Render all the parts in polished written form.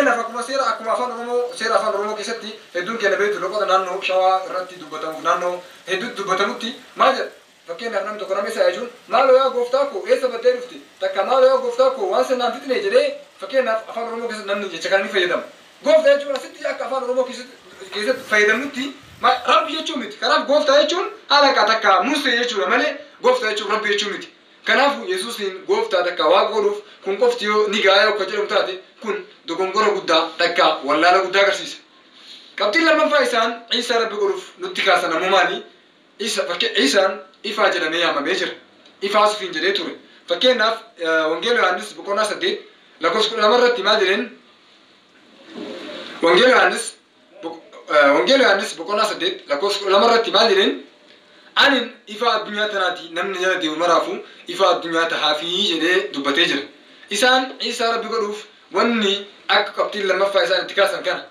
Fakkeenyaaf akkuma seera akkuma afaan Oromoo seera afaan Oromoo keessatti hedduun keenya beektu loqota naannoo Shawaa irratti dubbatamuuf naannoo hedduutti dubbatamutti maal jedha? Fakkeenyaaf namni tokko nama isa jechuun maaloo yaa gooftaa koo eessa baddee dhufte? Takka maaloo yaa gooftaa koo waan sanaan fixne jedhee fakkeenyaaf afaan Oromoo keessatti namni jecha kana ni fayyadama. Gooftaa jechuun asitti akka afaan Oromoo keessatti fayyadamnutti Rabbi jechuun miti. Kanaaf gooftaa jechuun alaqa takka Musee jechuudha malee gooftaa jechuun Rabbi jechuun miti. Kanaafuu Yesuusiin gooftaa takka waaqa godhuuf kun qofti yoo ni gahaa yoo jedhamu taate kun dogongora guddaa takka wallaala guddaa agarsiisa. Qabxiin lammaffaa isaan Iisaa Rabbi godhuuf nutti kaasan ammoo maali? Iisaan ifaa jedhamee yaamamee jira. Ifaa sufiin jedhee ture. Fakkeenyaaf Wangeela Yohaannis boqonnaa 8 lakkoofsa 12 irratti maal jedheen? Wangeela Yohaannis boqonnaa 8 lakkoofsa 12 irratti maal jedheen? Anin ifa addunyaa tanaati namni jala deemu maraafu ifa addunyaa tahaafii jedhee dubbatee jira. Isaan Iisaa Rabbi godhuuf wanni akka qabxiin lammaffaa isaan itti kaasan kana.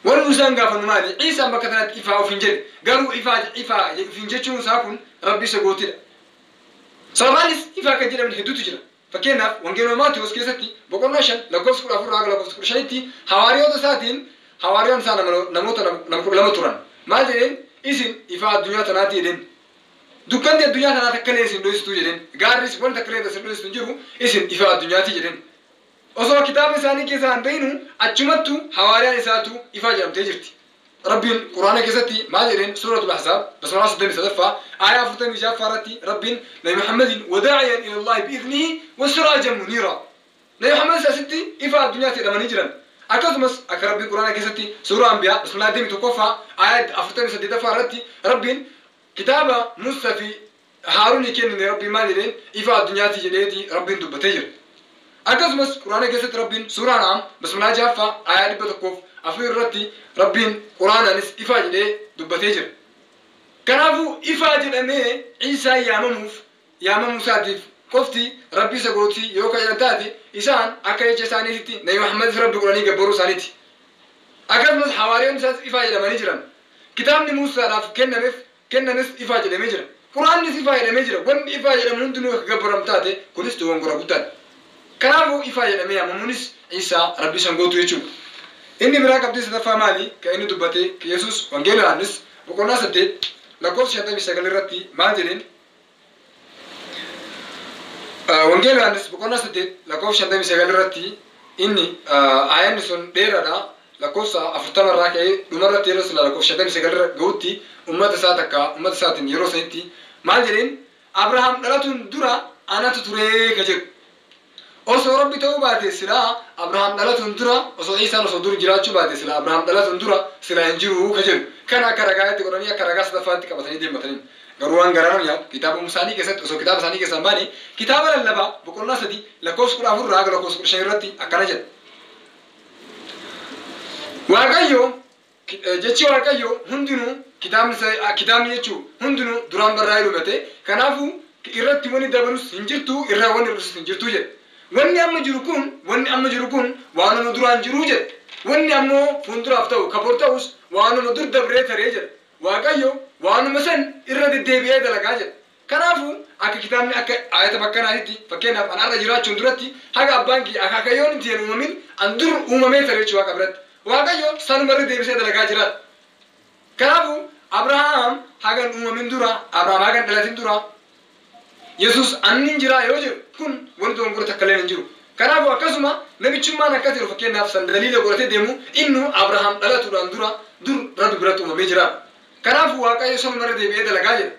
Wanni isaan gaafannu maali? Iisaan bakka tanatti ifaa ofiin jedhe. Garuu ifaa ofiin jechuun isaa kun Rabbi isa gootidha. Sababaanis ifaa kan jedhaman hedduutu jira. Fakkeenyaaf Wangeela Maatiyuus keessatti boqonnaa 5 lakkoofsa 14 haga lakkoofsa 15tti hawaariyoota isaatiin hawaariyoon isaa namoota nama 12 turan. Maal jedheen? Isin ifaa addunyaa tanaati jedheen. Dukkanti addunyaa tanaa takka illee isin dho'istu jedheen. Gaarris wanta takka illee isin dho'istu hin jiru isin ifaa addunyaati jedheen. Osoo kitaaba isaanii keessaa hin beeknu achumattu hawaariyaan isaatu ifaa jedhamtee jirti. Rabbiin Quraana keessatti maal jedheen? Suuratul Ahzaab basmalaa 33ffaa aayaa 46ffaa irratti Rabbiin Nabi Muhammadiin wadaa'iyan ila Allahi bi'idnihi wa siraajan muniira. Nabi Muhammad asitti ifaa addunyaatti jedhamanii jiran. Akkasumas akka Rabbiin Quraana keessatti suuraa Anbiyaa basmalaa 21ffaa aayaa 48ffaa irratti Rabbiin kitaaba Muusaa fi Haaruunii kennine Rabbiin maal jedheen? Ifaa addunyaatti jedheeti Rabbiin dubbatee jira. Akkasumas Quraana keessatti Rabbiin suuraa An'aam basmalaa 6ffaa aayaa 104 irratti Rabbiin Quraanaanis ifaa jedhee dubbatee jira. Kanaafuu ifaa jedhamee Iisaa yaamamuu isaatiif qofti Rabbi isa gootii yoo kan jedhan taate isaan akka jecha isaaniitti Nabi Muhammadis Rabbi godhanii gabbaruu isaaniiti. Akkasumas hawaariyoonni isaas ifaa jedhamanii jiran. Kitaabni Muusaadhaaf kennames ifaa jedhamee jira. Quraannis ifaa jedhamee jira. Wanni ifaa jedhamu hundinuu akka gabbaramu taate kunis dogongora guddaadha. Kanaafuu ifaa jedhamee yaamamuunis Iisaa Rabbi isa gootu jechuudha. Inni biraa qabxii sadaffaa maali? Kan inni dubbate Yesuus Wangeela Yohaannis boqonnaa 8 lakkoofsa 59 irratti maal jedheen? Wangeela Yohaannis boqonnaa 8 lakkoofsa 59 irratti inni aayanni sun dheeraadha. Lakkoofsa 40 irraa ka'ee dhumarratti yeroo sila lakkoofsa 59 irra ga'utti uummata isaa takka uummata isaatiin yeroo sanitti maal jedheen? Abrahaam dhalatuun dura anatu turee ka jedhu. Osoo Rabbi ta'uu baate silaa Abrahaam dhalatuun dura osoo Iisaan osoo dur jiraachuu baate silaa Abrahaam dhalatuun dura silaa hin jiru ka jedhu. Kana akka ragaatti godhanii akka ragaa sadaffaatti qabatanii deematanii. Garuu waan garaa nama nyaatu kitaaba isaanii keessatti osoo kitaaba isaanii keessaa hin baane kitaaba lallabaa boqonnaa 3 lakkoofsa 14 irraa haga lakkoofsa 15 irratti akkana jedha. Waaqayyo jechi Waaqayyo hundinuu kitaabni jechuu hundinuu duraan barraa'ee dhumate kanaafuu irratti wanni dabalus hin jirtu irraa wanni hir'isus hin jirtu jedha. Wanni amma jiru kun waanuma duraan jiru jedha. Wanni ammoo fuulduraaf ta'u kabor ta'us waanuma dur dabree taree jedha. Waaqayyo waanuma san irra deddeebi'ee dalagaa jedha. Kanaafuu akka kitaabni akka ayata bakkanaatitti fakkeenyaaf an har'a jiraachuun duratti haga abbaan kiyya akaakayyoon itti hin uumamin an dur uumamee taree jechuudha Waaqa biratti. Waaqayyo sanuma irra deebisee dalagaa jira. Kanaafuu Abrahaam haga hin uumamin dura Abrahaam haga hin dhalatin dura Yesuus anni hin jiraa yoo jedhu kun wanti dogongora takka illee hin jiru. Kanaafuu akkasuma namichummaan akkas jedhu fakkeenyaaf san daliila godhatee deemu innu Abrahaam dhalatuudhaan dura dur Rabbi biratti uumamee jira. Kanaafuu Waaqayyo sanuma irra deebi'ee dalagaa jedha.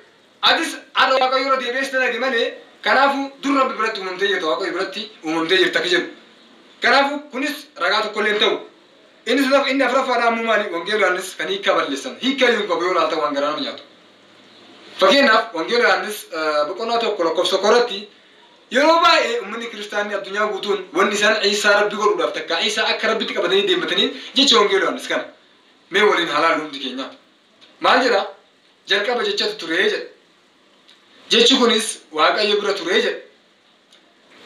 Atis har'a Waaqayyo irra deebi'ees dalage malee kanaafuu dur Rabbi biratti uumamtee jirta Waaqayyo biratti uumamtee jirta akka jedhu. Kanaafuu kunis ragaa tokko illee hin ta'u. Inni sadaff inni afuraffaadhaa ammoo maali? Wangeela Yohaannis kan hiikkaa balleessan. Hiikkaa iyyuu hin qabu yoo ilaaltan waan garaa nama nyaatu. Fakkeenyaaf Wangeela Yohaannis boqonnaa 1 lakkoofsa 1 irratti yeroo baay'ee uummanni kiristaanni addunyaa guutuun wanni isaan Iisaa Rabbi godhuudhaaf takka Iisaa akka Rabbitti qabatanii deemmatanii jecha Wangeela Yohaannis kana. Mee waliin halaalu hundi keenya. Maal jedha? Jalqaba jechatu turee jedha. Jechi kunis Waaqayyo bira turee jedha.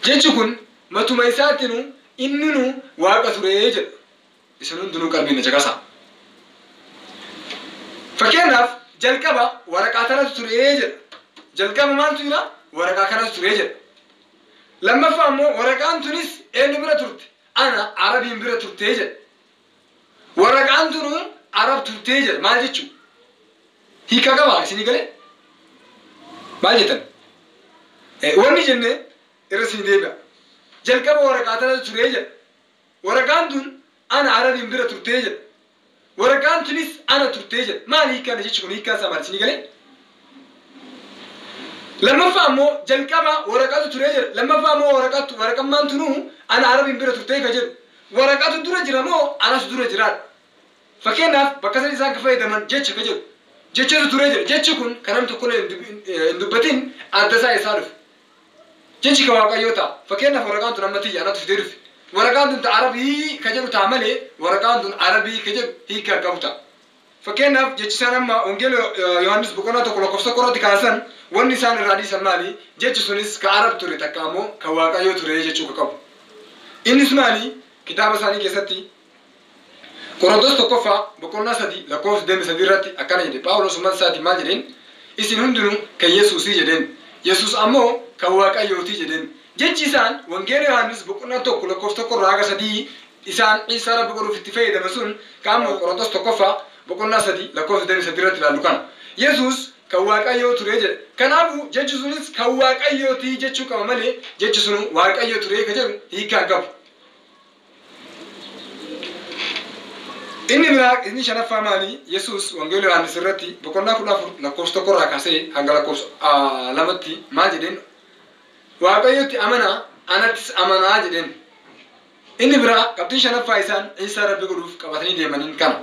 Jechi kun matuma isaattinuu inninu Waaqa turee jedha. Isin hundinuu qalbiin na caqasaa. Fakkeenyaaf jalqaba waraqaa kanatu turee jedha. Jalqaba maaltu jira? Waraqaa kanatu turee jedha. Lammaffaa immoo waraqaan tunis eenyu bira turte? ana Arabiin bira turtee jedha. Waraqaan tunu Arab turtee jedha maal jechuu? Hiika qabaa isinii galee? Maal jettan? Wanni jenne irra isinii deebi'a. Jalqaba waraqaa tanatu turee jedha. Waraqaan tun ana Arabiin bira turtee jedha. Waraqaan tunis ana turtee jedha. Maal hiikaan jechi kun hiikkaan isaa maal isinii galee? Lammaffaa ammoo jalqaba waraqatu turee jedha. Lammaffaa ammoo waraqatu waraqammaan tunuu ana Arabiin bira turtee ka jedhu. Waraqatu dura jira moo anas dura jiraadha? Fakkeenyaaf bakka san isaan ka fayyadaman jecha ka jedhu. Jechatu turee jira. Jechi kun kan namni tokko hin dubbatin adda isaa isaa dhufe. Jechi ka Waaqayyoo ta'a. Fakkeenyaaf waraqaan tun amma tiyya anatu fidee dhufe. Waraqaan tun ta Arabii ka jedhu ta'a malee waraqaan tun Arabii ka jedhu hiika qabu ta'a. Fakkeenyaaf jechi isaan amma Wangeela Yohaannis boqonnaa 1 lakkoofsa 1 irratti kaasan wanni isaan irraa dhiisan maali? Jechi sunis ka Arab ture takka ammoo ka Waaqayyoo ture jechuu ka qabu. Innis maali? Kitaaba isaanii keessatti Qorontos 1ffaa boqonnaa 3 lakkoofsa 23 irratti akkana jedhe. Phaawulos uummata isaatiin maal jedheen? Isin hundinuu kan Yesuusii jedheen. Yesuus ammoo kan Waaqayyootii jedheen. Jechi isaan Wangeela Yohaannis boqonnaa 1 lakkoofsa 1 irraa haga 3 isaan Iisaa Rabbi godhuuf itti fayyadaman sun kan ammoo Qorontos 1ffaa boqonnaa 3 lakkoofsa 23 irratti ilaallu kana. Yesuus kan Waaqayyoo ture jedhe. Kanaafuu jechi sunis kan Waaqayyootii jechuu qaba malee jechi sun Waaqayyoo ture ka jedhu hiikaa hin qabu. Inni biraa inni shanaffaa maali? Yesuus Wangeela Yohaannis irratti boqonnaa 14 lakkoofsa 1 irraa kaasee hanga lakkoofsa 2tti maal jedheen? Waaqayyotti amanaa anattis amanaa jedheen. Inni biraa qabxiin shanaffaa isaan Iisaa Rabbi godhuuf qabatanii deemaniin kana.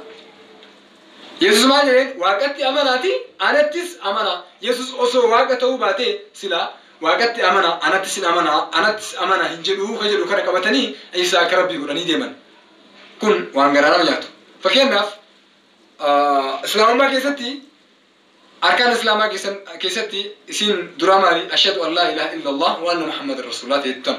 Yesuus maal jedheen? Waaqatti amanaati anattis amanaa. Yesuus osoo Waaqa ta'uu baatee silaa Waaqatti amanaa anattis hin amanaa anattis amanaa hin jedhuu ka jedhu kana qabatanii Iisaa akka Rabbii godhanii deeman. Kun waan garaa nama nyaatu. Fakkeenyaaf Islaamummaa keessatti arkaan Islaamaa keessatti isiin duraa maali? Ashhadu an laa ilaaha illallah wa anna Muhammadan rasuulullah ta'e.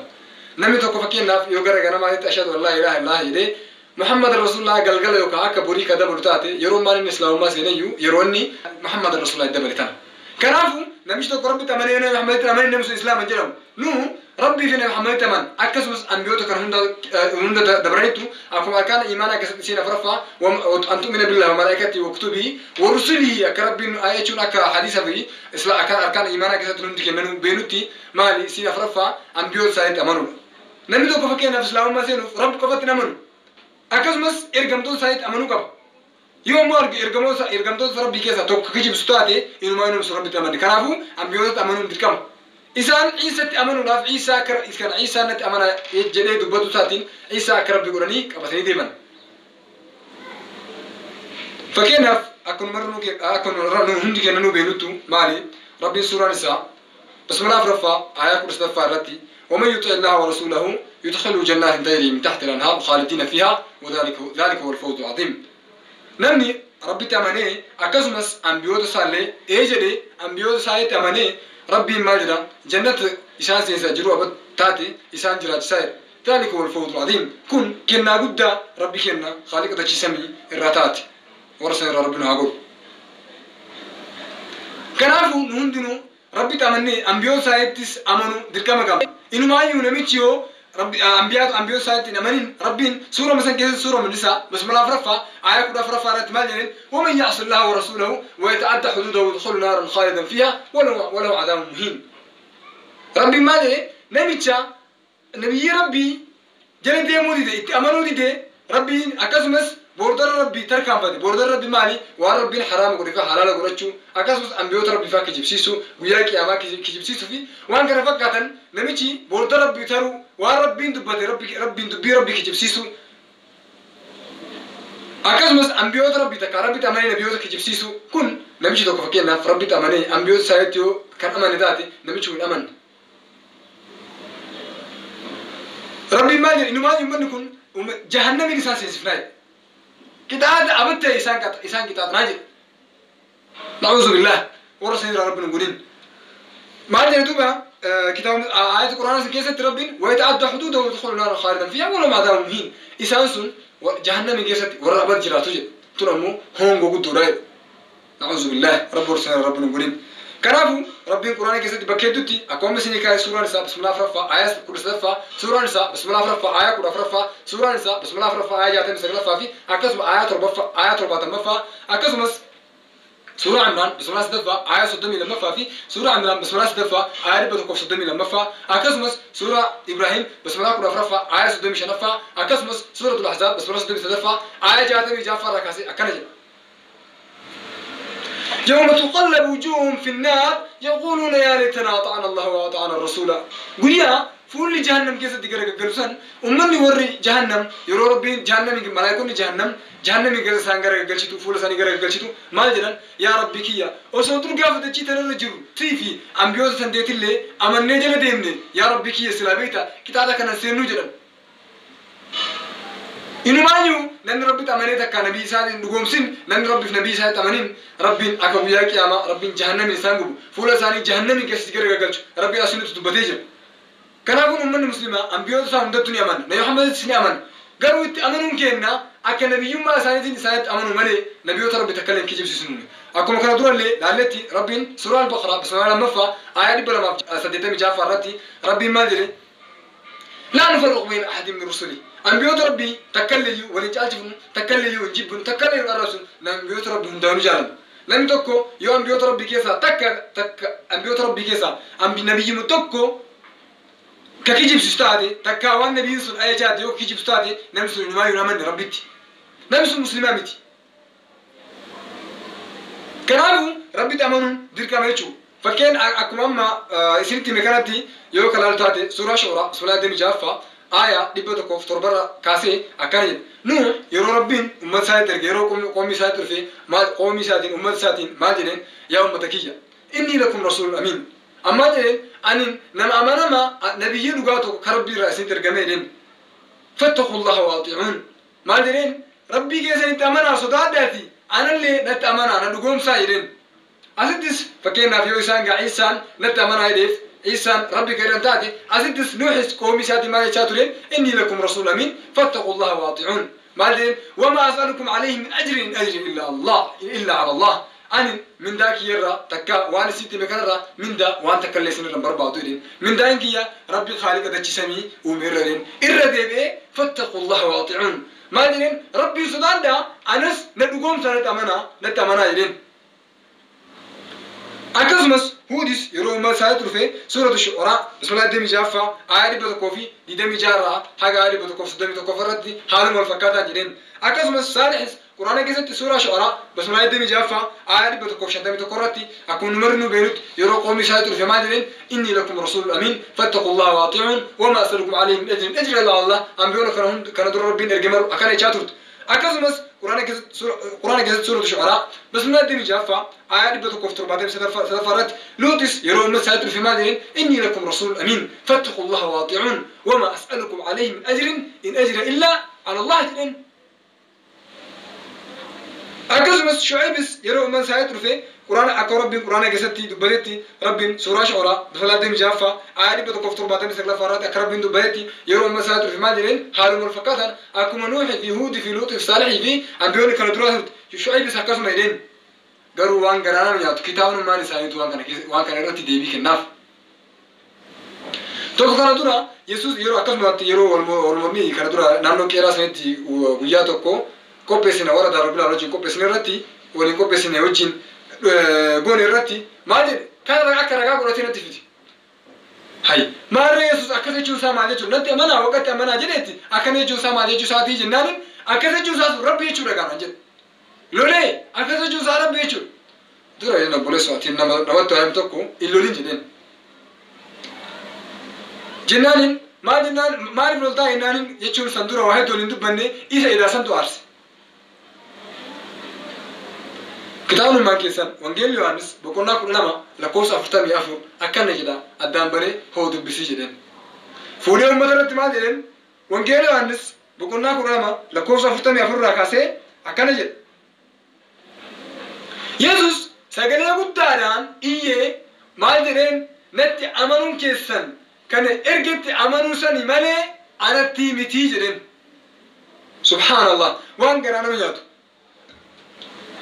Namni tokko fakkeenyaaf yoo gara ganamaatti ashhadu an laa ilaaha illallah jedhee Muhammad rasuulullah galgala yookaan akka borii ka dabalu taate yeroo maal inni Islaamummaa seeneyyuu yeroo inni Muhammad rasuulullah dabale tana. Kanaafuu namichi tokko Rabbitti amanee Nabi Muhammaditti amanee namni sun Islaama jedhamu. Nu Rabbii fi Nabi Muhammaditti aman akkasumas anbiyoota kan hunda dabaranittu akkuma arkaan imaanaa keessatti isiin afuraffaa an tu'mina billahi wa malaa'ikatihi wa kutubihi wa rusulihi akka Rabbiin jechuun akka hadiisa fi akka arkaan imaanaa keessatti hundi kennanuu beenutti maali isiin afuraffaa anbiyoota isaaniitti amanuudha. Namni tokko fakkeenyaaf Islaamummaa seenuuf Rabbi qofatti hin amanu. Akkasumas ergamtoota isaaniitti amanuu qaba. Yoo ammoo ergamtoota Rabbii keessaa tokko kijibsu taate inumaa inumsu Rabbitti amanne. Kanaafuu anbiyootatti amanuun dirqama. Isaan Iisatti amanuudhaaf Iisaa akka kana Iisaa natti amana jedhee dubbatu isaatiin Iisaa akka Rabbi godhanii qabatanii deeman. Fakkeenyaaf akkuma hundi keenya nu beenuttu maali? Rabbiin suuraan isaa Basmalaa 4ffaa aayaa 13ffaa irratti ومن يطع الله ورسوله يدخله جنات تجري من تحت الأنهار خالدين فيها وذلك هو الفوز العظيم. Namni Rabbitti amanee akkasumas anbiyoota isaallee ee jedhee anbiyoota isaaniitti amanee Rabbiin maal jedha? Jannata isaan seensaa jiru abad taate isaan jiraachisaa jedha. Dhaalika wal fawzul aziim. Kun kennaa guddaa Rabbi kenna Khaaliqa dachii samii irraa taate. Warra san irraa Rabbi nu haa godhu. Kanaafuu nu hundinuu Rabbitti amannee anbiyoota isaaniittis amanu dirqama qabna. Inumaayyuu namichi yoo Rabbi anbiyaatu anbiyoota isaaniitti hin amanin Rabbiin suurama san keessatti suurama Nisaa basmalaa 4ffaa aayaa 14ffaa irratti maal jedheen? Waman ya'si Allaha wa rasuulahu wa yata'adda huduudahu yudkhilu naaran khaalidan fiihaa walahu 'adaabun muhiin. Rabbiin maal jedhe? Namicha nabiyyi Rabbii jala deemuu dide itti amanuu dide Rabbiin akkasumas boordara Rabbii tarkaanfate. Boordara Rabbii maali? Waan Rabbiin haraama godhe fi halaala godhachuu akkasumas anbiyoota Rabbii fa'aa kijibsiisuu guyyaa qiyaamaa kijibsiisuu fi waan kana fakkaatan namichi boordara Rabbii taruu waan Rabbiin dubbate Rabbiin dubbii Rabbii kijibsiisuu akkasumas anbiyoota Rabbii takka Rabbitti amanee nabiyyoota kijibsiisuu kun namichi tokko fakkeenyaaf Rabbitti amanee anbiyoota isaaniitti yoo kan amane taate namichi kun amanne. Rabbiin maal jedhe? Inumaa uummanni kun jahannamiin isaan seensifnaa jedhe. Qixaaxa abattee isaan qixaaxnaa jedhe. Na'uuzu billaah warra san irraa Rabbi nu godhin. Maal jedhe duuba kitaaba aayata Quraanaa keessatti Rabbiin wa yata'adda huduudahu yudkhilu naaran khaalidan fiihaa wa lahum 'adaabun muhiin. Isaan sun jahannamiin keessatti warra abad jiraatu jedhe. Tun ammoo hongoo guddoodha jedhe. Na'uuzu billaah Rabbi warra san irraa Rabbi nu godhin. Kanaafuu Rabbiin Quraana keessatti bakka hedduutti akkuma isinii kaa'e suuraan isaa bismillah afuraffaa aayaa 13ffaa, suuraan isaa bismillah afuraffaa aayaa 14ffaa, suuraan isaa bismillah afuraffaa aayaa 69ffaa fi akkasuma aayaa 7ffaa aayaa 70ffaa, akkasumas suuraa Imraan bismillah 3ffaa aayaa 32ffaa fi suuraa Imraan bismillah 3ffaa aayaa 132ffaa, akkasumas suuraa Ibrahim bismillah 14ffaa aayaa 35ffaa, akkasumas suuratul Ahzaab bismillah 33ffaa aayaa 66ffaa irraa kaasee akkana jedha. يوم تقلب وجوههم في النار يقولون يا ليتنا أطعنا الله وأطعنا الرسول. قل يا فول جهنم كيف تقرأ قلسان أمني وري جهنم يرو ربي جهنم ملائكوني جهنم جهنم كيف سانغر قلشتو فول سانغر قلشتو ما جنان يا ربي كيا وصوتر قافة تشي ترى الرجل تيفي أمبيوز سنديت اللي أمن نجل ديمني يا ربي كيا سلابيتا كتابة كان سينو جنان إنه ما يو نن ربي تأمني تك نبي سعد نقوم سين نن ربي في نبي سعد تأمنين ربي أكويا كياما ربي جهنم إنسان قبو فولا ساني جهنم كيس تجري قالش ربي أسنة تبتيج كنا كون أمة مسلمة أنبياء سان دتني أمن نبي محمد سني أمن قالوا أمنون كنا أك نبي يوم ما ساني تين سعد أمنوا ملي نبي ربي تكلم كيجيب سيسنون أكو مكان دور اللي لعلتي ربي سورة البقرة بسم الله مفا آية بلا ما سديت مجافر رتي ربي ما دري لا نفرق بين أحد من رسله. أنبياء ربي تكليو ولنجالجفن تكليو نجيبن تكليو الرسول أنبياء ربي هندانو جالن لم تكو يو أنبياء ربي كيسا تك تك أنبياء ربي كيسا أنبي نبي متكو ككيجيب سستادي تكا وان نبي سن أي جاد يو كيجيب سستادي نمسو نما ينامن ربيتي نمسو مسلمامتي كنالو ربي تأمنون دير كاميتشو فكين أكو أما إسرتي مكانتي يو كلال تاتي سورة شورى سورة دم جافا آية دبوتكوف تربرة كاسي أكاني نوح يرو ربين أمة ساتر يرو قومي ساتر في ما قومي ساتين أمة ساتين ما جنين يا أمة كيا إني لكم رسول أمين أما جنين أن نم أمانة ما نبي لغاتو كربي رأسين ترجمين فاتقوا الله وأطيعون ما جنين ربي كيسن تأمنا صدادتي أنا اللي نتأمنا أنا نقوم سايرين أسدس فكينا في إنسان عيسان نتأمنا يدف إنسان ربي كريم تاتي أسدس نوحس قومي ساتي ما يشاترين إني لكم رسول أمين فاتقوا الله وأطيعون ما وما أسألكم عليه من أجر إن أجري إلا الله إلا على الله أنا من ذاك يرى تكا وأنا سيتي مكررة من ذا وأنا تكلسين رب بعضين من ذا إنكيا ربي خالق ذا جسمي ومررين إردبه فاتقوا الله وأطيعون ما دين ربي سودان دا أنس ندقوم سنة أمنا نتأمنا يدين akkasumas Huudis yeroo uummata isaatti dhufe suuratu Shu'uraa bismillah 26ffaa aayaa 126 haga aayaa 131 irratti haaluma wal fakkaataa jedheen. Akkasumas Saalihis Quraana keessatti suuraa Shu'uraa bismillah 26ffaa aayaa 151 irratti akkuma numarri nu beeknutti yeroo qoomni isaatti dhufe maal jedheen inni lakum rasuulun amiin fattaqullaha waaxiicuun wamaa asalukum alayhi min ajrin ajri illa Allah ambiyoona kana dura rabbiin erge maru akkana jechaa turte. Akkasumas Quraana keessatti suuratu Shu'uraa bismillah 26ffaa aayaa 173 irratti Luutis yeroo uummata isaatti dhufe maal jedheen inni lakum rasuulun amiin fattaqullaha waaxiicuun wamaa as'alukum alayhi min ajrin in ajra illaa ala Allah jedheen. Akkasumas Shu'aybis yeroo uummata isaatti dhufe Quraana akka rabbiin Quraana keessatti dubbatetti rabbiin suuraa Shu'uraa bismillah 26ffaa aayaa 179 irratti akka rabbiin dubbatetti yeroo uummata isaatti dhufe maal jedheen haaluma wal fakkaataan akkuma Nuuxii fi Huudii fi Luuxii fi Saalihii fi ambiyoonni kana duraa turte Shu'aybis akkasuma jedheen garuu waan garaa nama nyaatu kitaabnummaan isaaniitu waan kana irratti deebii kennaaf. Tokko kana dura Yesuus yeroo akkasumatti yeroo wal mormii kana dura naannoo qeeraa sanitti guyyaa tokko qopheessina warra Daarul Bilaal wajjin qopheessina irratti waliin qopheessine wajjin goone irratti maal jedhe kana akka ragaa godhatee natti fide. Hay maarree Yesuus akkas jechuun isaa maal jechuudha natti amanaa waqatti amanaa jedheetti akkana jechuun isaa maal jechuu isaatii jennaanin akkas jechuun isaa sun rabbi jechuudha gaanaan jedhe. Lolee akkas jechuun isaa rabbi jechuudha. Dura inni obboleessa ati namatti waa'ee tokko hin lolin jedheen. Jennaanin maal jennaan maaliif loltaa jennaanin jechuun san dura waa hedduu waliin dubbanne isa edaa santu aarse. Kitaabnummaan keessan Wangeelli Yohaannis boqonnaa 12 lakkoofsa 44 akkana jedha addaan baree hoo dubbisii jedheen. Fuudhee uummata irratti maal jedheen Wangeelli Yohaannis boqonnaa 12 lakkoofsa 44 irraa kaasee akkana jedha. Yesuus sagalee guddaadhaan iyyee maal jedheen natti amanuun keessan kana ergetti amanuu sani malee anatti mitii jedheen. Subhaanallah waan garaa nama nyaatu.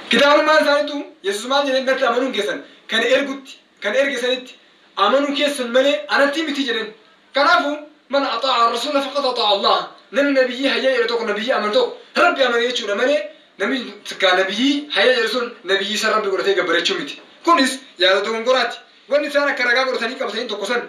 Kitaabnummaan isaaniitu Yesuus maal jedheen natti amanuun keessan kana kan erge sanitti amanuu keessan malee anatti miti jedhen. Kanaafuu man axaa'a rasuula faqad axaa'a Allah. Namni nabiyyi hayya jedhe tokko nabiyyi amanu tokko rabbi amane jechuudha malee namni ka nabiyyi hayya jedhe sun nabiyyi san rabbi godhatee gabbarachuu miti. Kunis yaada dogongoraati. Wanni isaan akka ragaa godhatanii qabatanii tokko san.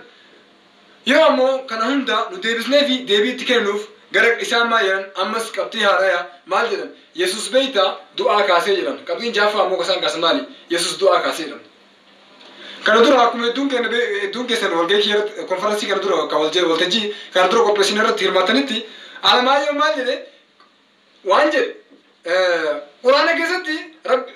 Yoo ammoo kana hunda nu deebisnee fi deebii itti kennuuf gara isaan maal jedhan ammas qabxii haaraya maal jedhan Yesus beeyta du'aa kaasee jedhan. Qabxiin jaaffaa ammoo isaan kaasan maali? Yesus du'aa kaasee jedhan. Kana dura akkuma hedduun keessan walgahii irratti konferansii kana dura waltajjii kana dura qopheessine irratti hirmaatanitti Alamaayyoo maal jedhe waan jedhe Quraana keessatti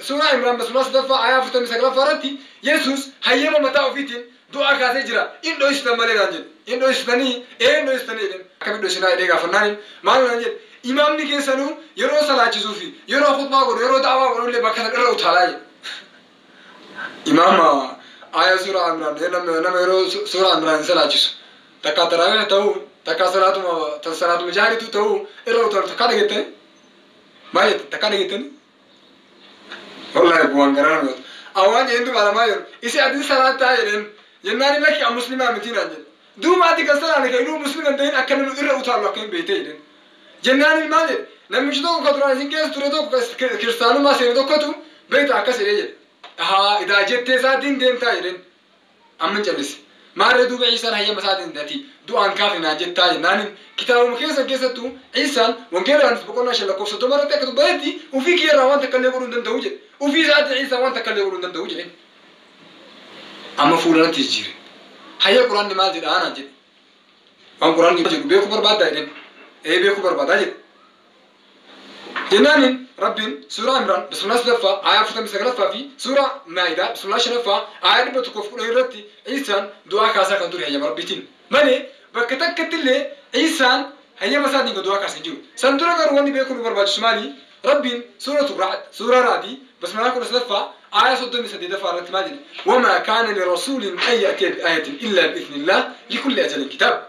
suuraa Imraan basmala sadaffaa aayaa 49 irratti Yesus hayyama mataa ofiitiin du'aa kaasee jira. In dho'isitan malee naan jedhe. In dho'isitanii ee in dho'isitanii jedhe. Akkamitti dho'isinaa jedhee gaafannaan maal naan jedhe. Imaamni keessanuu yeroo salaachisuu fi yeroo khutbaa godhu yeroo da'awaa godhu illee bakka sana irra utaalaa jedhe. Imaama aayaa suuraa Imraan nama yeroo suuraa Imraan hin salaachisu. Takka taraawih ta'uu takka salaatuma jaaritu ta'uu irra utaalu takka dhageettani. Maal jette takka dhageettani? Wallaahi bu'aan garaa nama. Awwaan jedheen duuba Alamaayyoo isi adin salaataa jedheen. Jennaan lakki an muslimaa miti naan jedhe. Duuba ati kan salaane kan inuu muslima hin ta'in akka namni irra utaalu akka hin beekte jedheen. Jennaan maal jedhe namichi tokko kan duraan isin keessa ture tokko kiristaanummaa seene tokkotu beekta akkas jedhee jedhe. Haa idaa jettee isaatiin deemtaa jedheen. Amma hin callise. Maarree duuba Iisaan hayyama isaatiin dati du'aan kaafe naan jettaa jennaan kitaabuma keessan keessattuu Iisaan wangeela Yohaannis boqonnaa 5 lakkoofsa 30 irratti akka dubbatetti ofii kiyya irraa waan takka illee godhuu hin danda'u jedhe. Ofii isaatiin Iisaan waan takka illee godhuu hin danda'u jedheen. Amma fuula natti jijjiire. Hayya Quraanni maal jedha naan jedhe. Waan Quraanni jedhu beekuu barbaaddaa jedheen. Ee beekuu barbaadaa jedhe. Jennaanin Rabbiin suuraa Imraan bismillah sadaffaa aayaa 49 fi suuraa Maa'idaa bismillah shanaffaa aayaa 110 irratti Iisaan du'aa kaasaa kan ture hayyama Rabbiitiin. Malee bakka takkatti illee Iisaan hayyama isaatiin kan du'aa kaase hin jiru. San dura garuu wanni beekuu nu barbaachisu maali? Rabbiin suuratu Ra'd suuraa Ra'dii bismillah 13 aayaa 38 irratti maal jedhe? Wamaa kaana lirasuulin an ya'tiya bi'aayatin illaa bi'idhnillah likulli ajalin kitaab.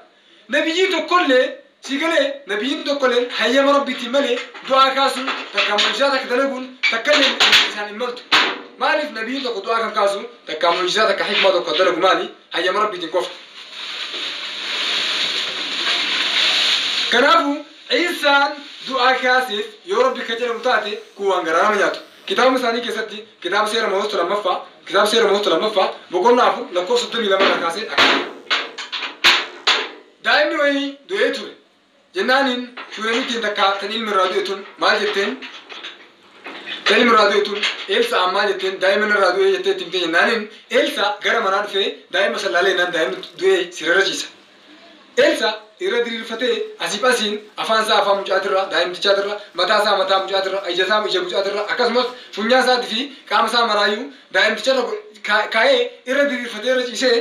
Nabiyyii tokkollee sigalee nabiyyiin tokkolleen hayyama Rabbiitiin malee du'aa kaasuun takka mu'jizaa takka dalaguun takka illee isaan hin maltu. Maaliif nabiyyiin tokko du'aa kan kaasu takka mu'jizaa takka hikmaa tokko dalagu maali? Hayyama Rabbiitiin qofa. Kanaafuu Iisaan du'aa kaaseef yoo Rabbi ka jedhamu taate kun waan garaa nama nyaatu. Kitaabuma isaanii keessatti kitaaba seera mootota lammaffaa kitaaba seera mootota lammaffaa boqonnaa 4 lakkoofsa 32 irraa kaasee akka daa'imni wayii du'ee ture. Jennaaniin shuunamittiin takka tan ilmi irraa du'e tun maal jetteen? Tan ilmi irraa du'e tun Eelsaa maal jetteen daa'ima irraa du'e jettee itti himte jennaaniin Eelsaa gara manaa dhufee daa'ima sallaalee jennaan daa'imni du'ee sirra ciisa. Eelsaa irra diriirfatee asiif asiin afaan isaa afaan mucaatirra daa'imtichaatirra mataa isaa mataa mucaatirra ija isaa ija mucaatirra akkasumas funyaan isaatii fi qaama isaa maraayyuu daa'imticharra kaa'ee irra diriirfatee irra ciisee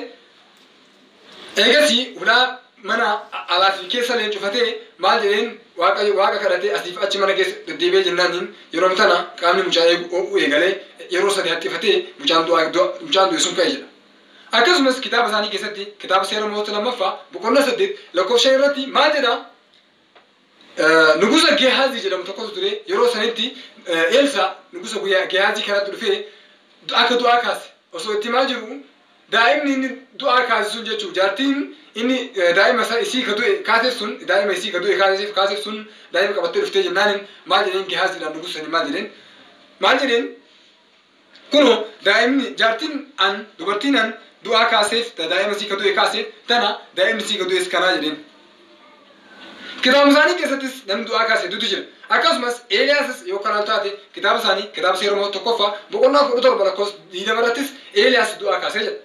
eegasii ulaa mana alaa fi keessa leencufatee maal jedheen waaqa kadhatee asiif achi mana keessa deddeebi'ee jennaaniin yeroo tana qaamni mucaa eeguu eegalee yeroo sadi haxxifatee mucaan du'e sun ka'e jedha. Akkasumas kitaaba isaanii keessatti kitaaba seera mootota lammaffaa boqonnaa 8 lakkoofsa 5 irratti maal jedha? Nugusa Gehaazii jedhamu tokkotu ture yeroo sanitti Eelsaa nugusa Gehaazii kanatti dhufee akka du'aa kaase osoo itti himaa jiru daa'imni inni du'aa kaase sun jechuun jaartiin inni daa'ima isaa isii ka du'e kaaseef sun daa'ima isii ka du'e kaaseef sun daa'ima qabattee dhuftee jennaaniin maal jedheen Gehaaziidhaan nugusa sanii maal jedheen? Maal jedheen? Kunoo daa'imni jaartiin an dubartiin an du'aa kaaseef daa'ima isii ka du'e kaaseef tana daa'imni isii ka du'es kanaa jedheen. Kitaaba isaanii keessattis namni du'aa kaase hedduutu jira. Akkasumas Eeliyaasis yoo kanaan taate kitaaba isaanii kitaaba seera mootota tokkoffaa boqonnaa 17 lakkoofsa 20 irrattis Eeliyaas du'aa kaasee jedha.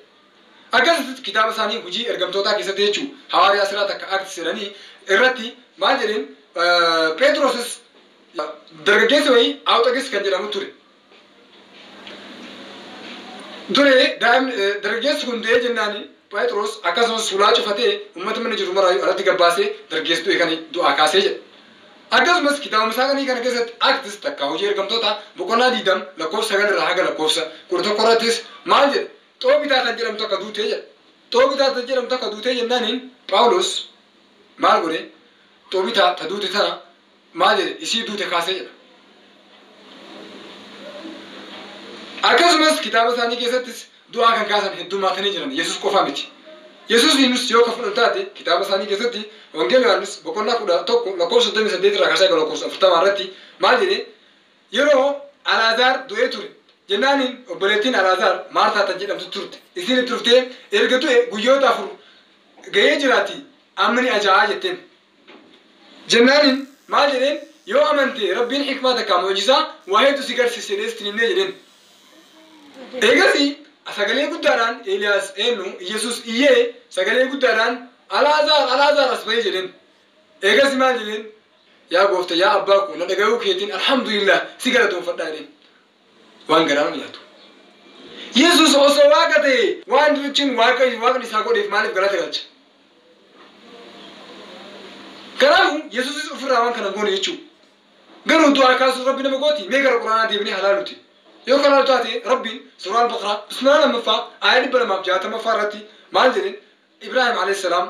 Akkasumas kitaaba isaanii hojii ergamtootaa keessatti jechuun hawaariyaa siraa takka Acts jedhanii irratti maal jedheen Phexrosis dargaggeessi wayii Awuxagis kan jedhamu ture. Ture daa'imni dargaggeessi kun du'ee jennaani Phexros akkasumas sulaa cufatee uummata mana jiru maraayyuu alatti gabbaasee dargaggeessi du'e kan du'aa kaasee jedha. Akkasumas kitaabuma isaa kana keessatti Acts takka hojii ergamtoota boqonnaa 20 lakkoofsa 9 irraa haga lakkoofsa 11 irrattis maal jedha? Xoobitaa kan jedhamtu akka duutee jedha. Xoobitaa kan jedhamtu akka duutee jennaaniin Phaawulos maal godhe? Xoobitaa ta duute tana maal jedhe? Isii duute kaasee jedha. Akkasumas kitaaba isaanii keessattis du'aa kan kaasan heddummaatanii jiran Yesuus qofa miti. Yesuus yoo ka fudhan taate kitaaba isaanii keessatti Wangeela Yohaannis boqonnaa 11 lakkoofsa 38 irraa kaasee lakkoofsa 40 irratti maal jedhee yeroo Alaazaar du'ee ture jennaaniin obboleettiin Alaazaar Maartaa tan jedhamtu turte isiin itti dhuftee erga du'e guyyoota 4 ga'ee jiraati amma ni ajaa'aa jetteen. Jennaaniin maal jedheen yoo amante Rabbiin hikmaa takka mu'jizaa waa hedduu si garsiise jedhee sitti himnee jedheen. Eegasii sagalee guddaadhaan Eeliyaas eenyu Yesuus iyyee sagalee guddaadhaan Alaazaar Alaazaar as ba'ee jedheen. Eegas maal jedheen yaa goofta yaa abbaa koo na dhaga'uu keetiin alhamdulillah si galatoonfadhaa jedheen. Waan garaa nyaatu. Yesuus osoo waaqa ta'e waan jechuun waaqni isaa godheef maaliif galata galcha? Kanaafuu Yesuusis ofirraa waan kana goone jechuudha. Garuu du'aa kaasuuf Rabbi nama gooti mee gara Quraanaa deebinee halaaluti. Yoo kana taate Rabbiin suuraa Al-Baqaraa bismillah 2ffaa aaya 260ffaa irratti maal jedheen Ibraahim alayhi salaam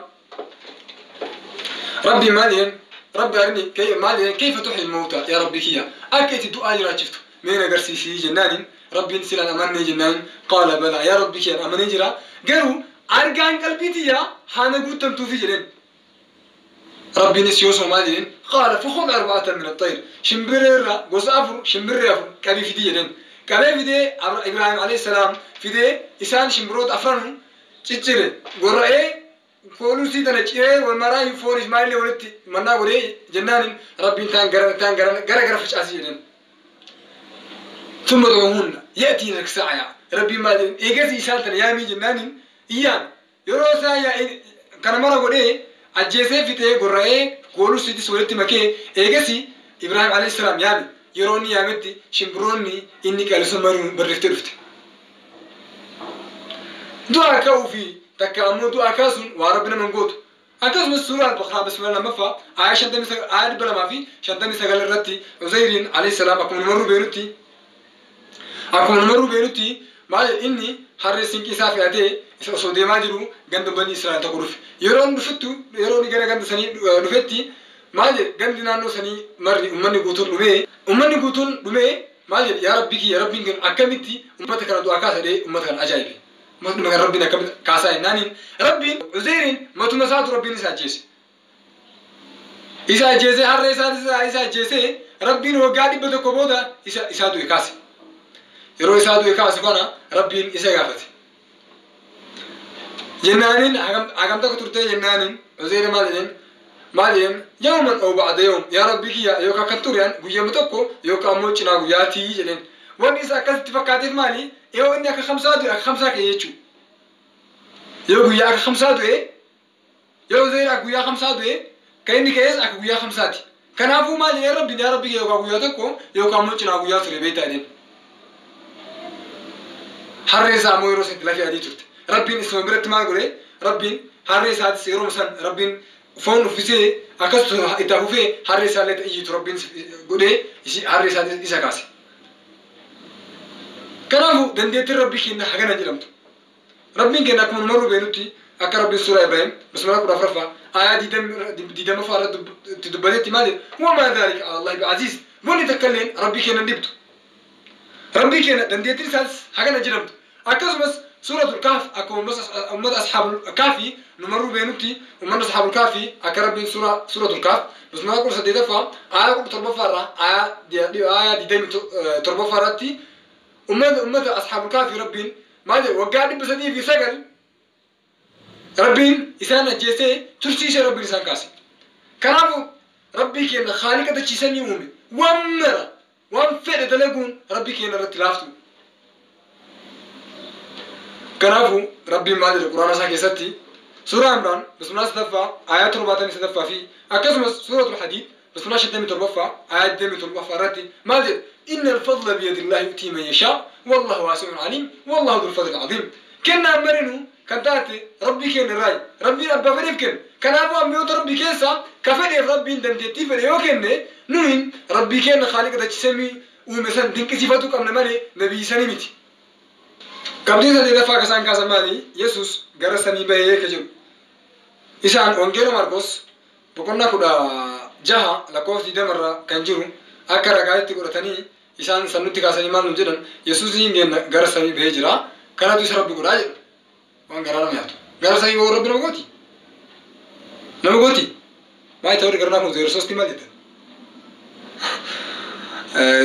Rabbi maal jedheen Rabbi arini maal jedheen kayfa tuhyi al-mawta yaa Rabbi kiyya akka itti du'aa jiraachiftu mee na agarsiisii jennaaniin Rabbiin silaan amannee jennaaniin qaala balaa yaa Rabbi kiyya amanee jira garuu argaan qalbii tiyyaa haana guutamtuufi jedheen. Rabbiinis yoo soo maal jedheen qaala fakhudh 4 min at-tayr shimbirreerra gosa 4 shimbirree 4 qabii fidii jedheen. Qabee fidee Ibraahim alayhi salaam fidee isaan shimbirroota 4 ciccire gorra'ee koolusii tana ciree wal maraa fooniif maalillee walitti mannaa godhee jennaaniin Rabbiin taan gara gara facaasii jedheen. Thumma du'uhunna ya'tiinaka sa'ya Rabbiin maal jedheen eegasii isaan tana yaamii jennaaniin iyyaan yeroo isaa kana mara godhee ajjeesee fixee gorra'ee koolusiitis walitti makee eegasii Ibraahim alayhi salaam yaami. Yeroo inni yaametti shimbirroonni inni qalisu maruun barreefftee dhufte. Du'aa ka'uu fi takka ammoo du'aa kaasuun waa Rabbi nama hin gootu. Akkasumas suuraa Al-Baqaraa bismillah 2ffaa aaya 259 irratti Uzayriin alayhi salaam akkuma numarruu beenutti maal inni harree sinqii isaa fe'atee isa osoo deemaa jiru ganda banii Israa'el tokko dhufe. Yeroo inni dhufettu yeroo inni gara ganda sanii dhufetti maal jedhe gandi naannoo sanii marri uummanni guutuun dhumee maal jedhe yaa Rabbi kiyya Rabbiin kun akkamitti uummata kana du'aa kaasa jedhee uummata kana ajaa'ibe. Uummatni kana Rabbiin akkamitti kaasaa jennaaniin Rabbiin Uzayriin matuma isaatu Rabbiin isa ajjeese. Isa ajjeesee harree isa ajjeesee Rabbiin waggaa 100 booda isaa du'e kaase. Yeroo isaa du'e kaase kana Rabbiin isa gaafate. Jennaaniin hagam takka turtee jennaaniin Uzayriin maal jedheen maal jedheen yawman aw ba'da yawm yaa Rabbi kiyya yookaan kan tureen guyyama tokko yookaan ammoo cinaa guyyaatii jedheen. Wanni isa akkasitti fakkaateef maali? Yoo inni akka 5 du'e akka 5 ka'e jechuudha. Yoo guyyaa akka 5 du'e yoo Uzayriin akka guyyaa 5 du'e kan inni ka'es akka guyyaa 5ti. Kanaafuu maal jedheen Rabbiin yaa Rabbi kiyya yookaan guyyaa tokko yookaan ammoo cinaa guyyaa ture beektaa jedheen. Harree isaa ammoo yeroo sanatti lafee adii turte. Rabbiin isuma biratti maal godhe? Rabbiin harree isaatis yeroo san Rabbiin foon uffisee akkasuma itti afuufee harree isaallee iyyitu Rabbiin godhee harree isaatis isa kaase. Kanaafuu dandeettiin Rabbii keenya hagana jedhamtu. Rabbiin keenya akkuma numarruu beenutti akka Rabbiin suuraa Ibraahim bismillah 14ffaa aayaa 20ffaa irratti dubbatetti maal jedhe? Wamaa dhaalika alaa Allaahi bi'aziiz. Wanni takka illeen Rabbii keenya hin dhibdu. Rabbii keenya dandeettiin isaas hagana jedhamtu. Akkasumas suuratul Kahf akkuma uummata ashaabul Kahfi numarruu beenutti uummanni ashaabul Kahfi akka Rabbiin suuratul Kahf bismillah 18ffaa aayaa 17ffaa irraa aayaa 27ffaa irratti uummata ashaabul Kahfi Rabbiin maal jedhe waggaa 309 Rabbiin isaan ajjeesee tursiisee Rabbiin isaan kaase. Kanaafuu Rabbii keenya Khaaliqa dachiisanii uume waan mara waan fedhe dalaguun Rabbii keenya irratti laaftu. Kanaafuu Rabbiin maal jedhe Quraana isaa keessatti suuraa Imraan bismillah 3ffaa aayaa 73ffaa fi akkasumas suuratul Hadiid bismillah 57ffaa aayaa 27ffaa irratti maal jedhe inna al-fadla biyadillahi yu'tii man yashaa wallahu waasi'un aliim wallahu dhul fadli aziim. Kennaan marinuu kan taate Rabbii keenya irraayi. Rabbiin abbaa fedheef kenne. Kanaafuu ammiyoota Rabbii keessaa ka fedheef Rabbiin dandeettii fedhe yoo kenne nuyin Rabbii keenya Khaaliqa dachiisamii uume san dinqisiifatu qabna malee nabiyyi sanii miti. Qabxiin 8ffaa akka isaan kaasan maali? Yesuus gara samii bahee ka jedhu. Isaan Wangeela Maarqos boqonnaa 16 lakkoofsa 20 irra kan jiru akka ragaatti godhatanii isaan san nutti kaasanii maal nu jedhan Yesuus hin geenna gara samii bahee jira. Kanatu isa Rabbi godhaa jedhu. Waan garaa nama nyaatu. Gara samii ba'uu Rabbi nama gooti. Nama gooti. Baay'ee ta'uu garnaa kun zeersosti maal jettan?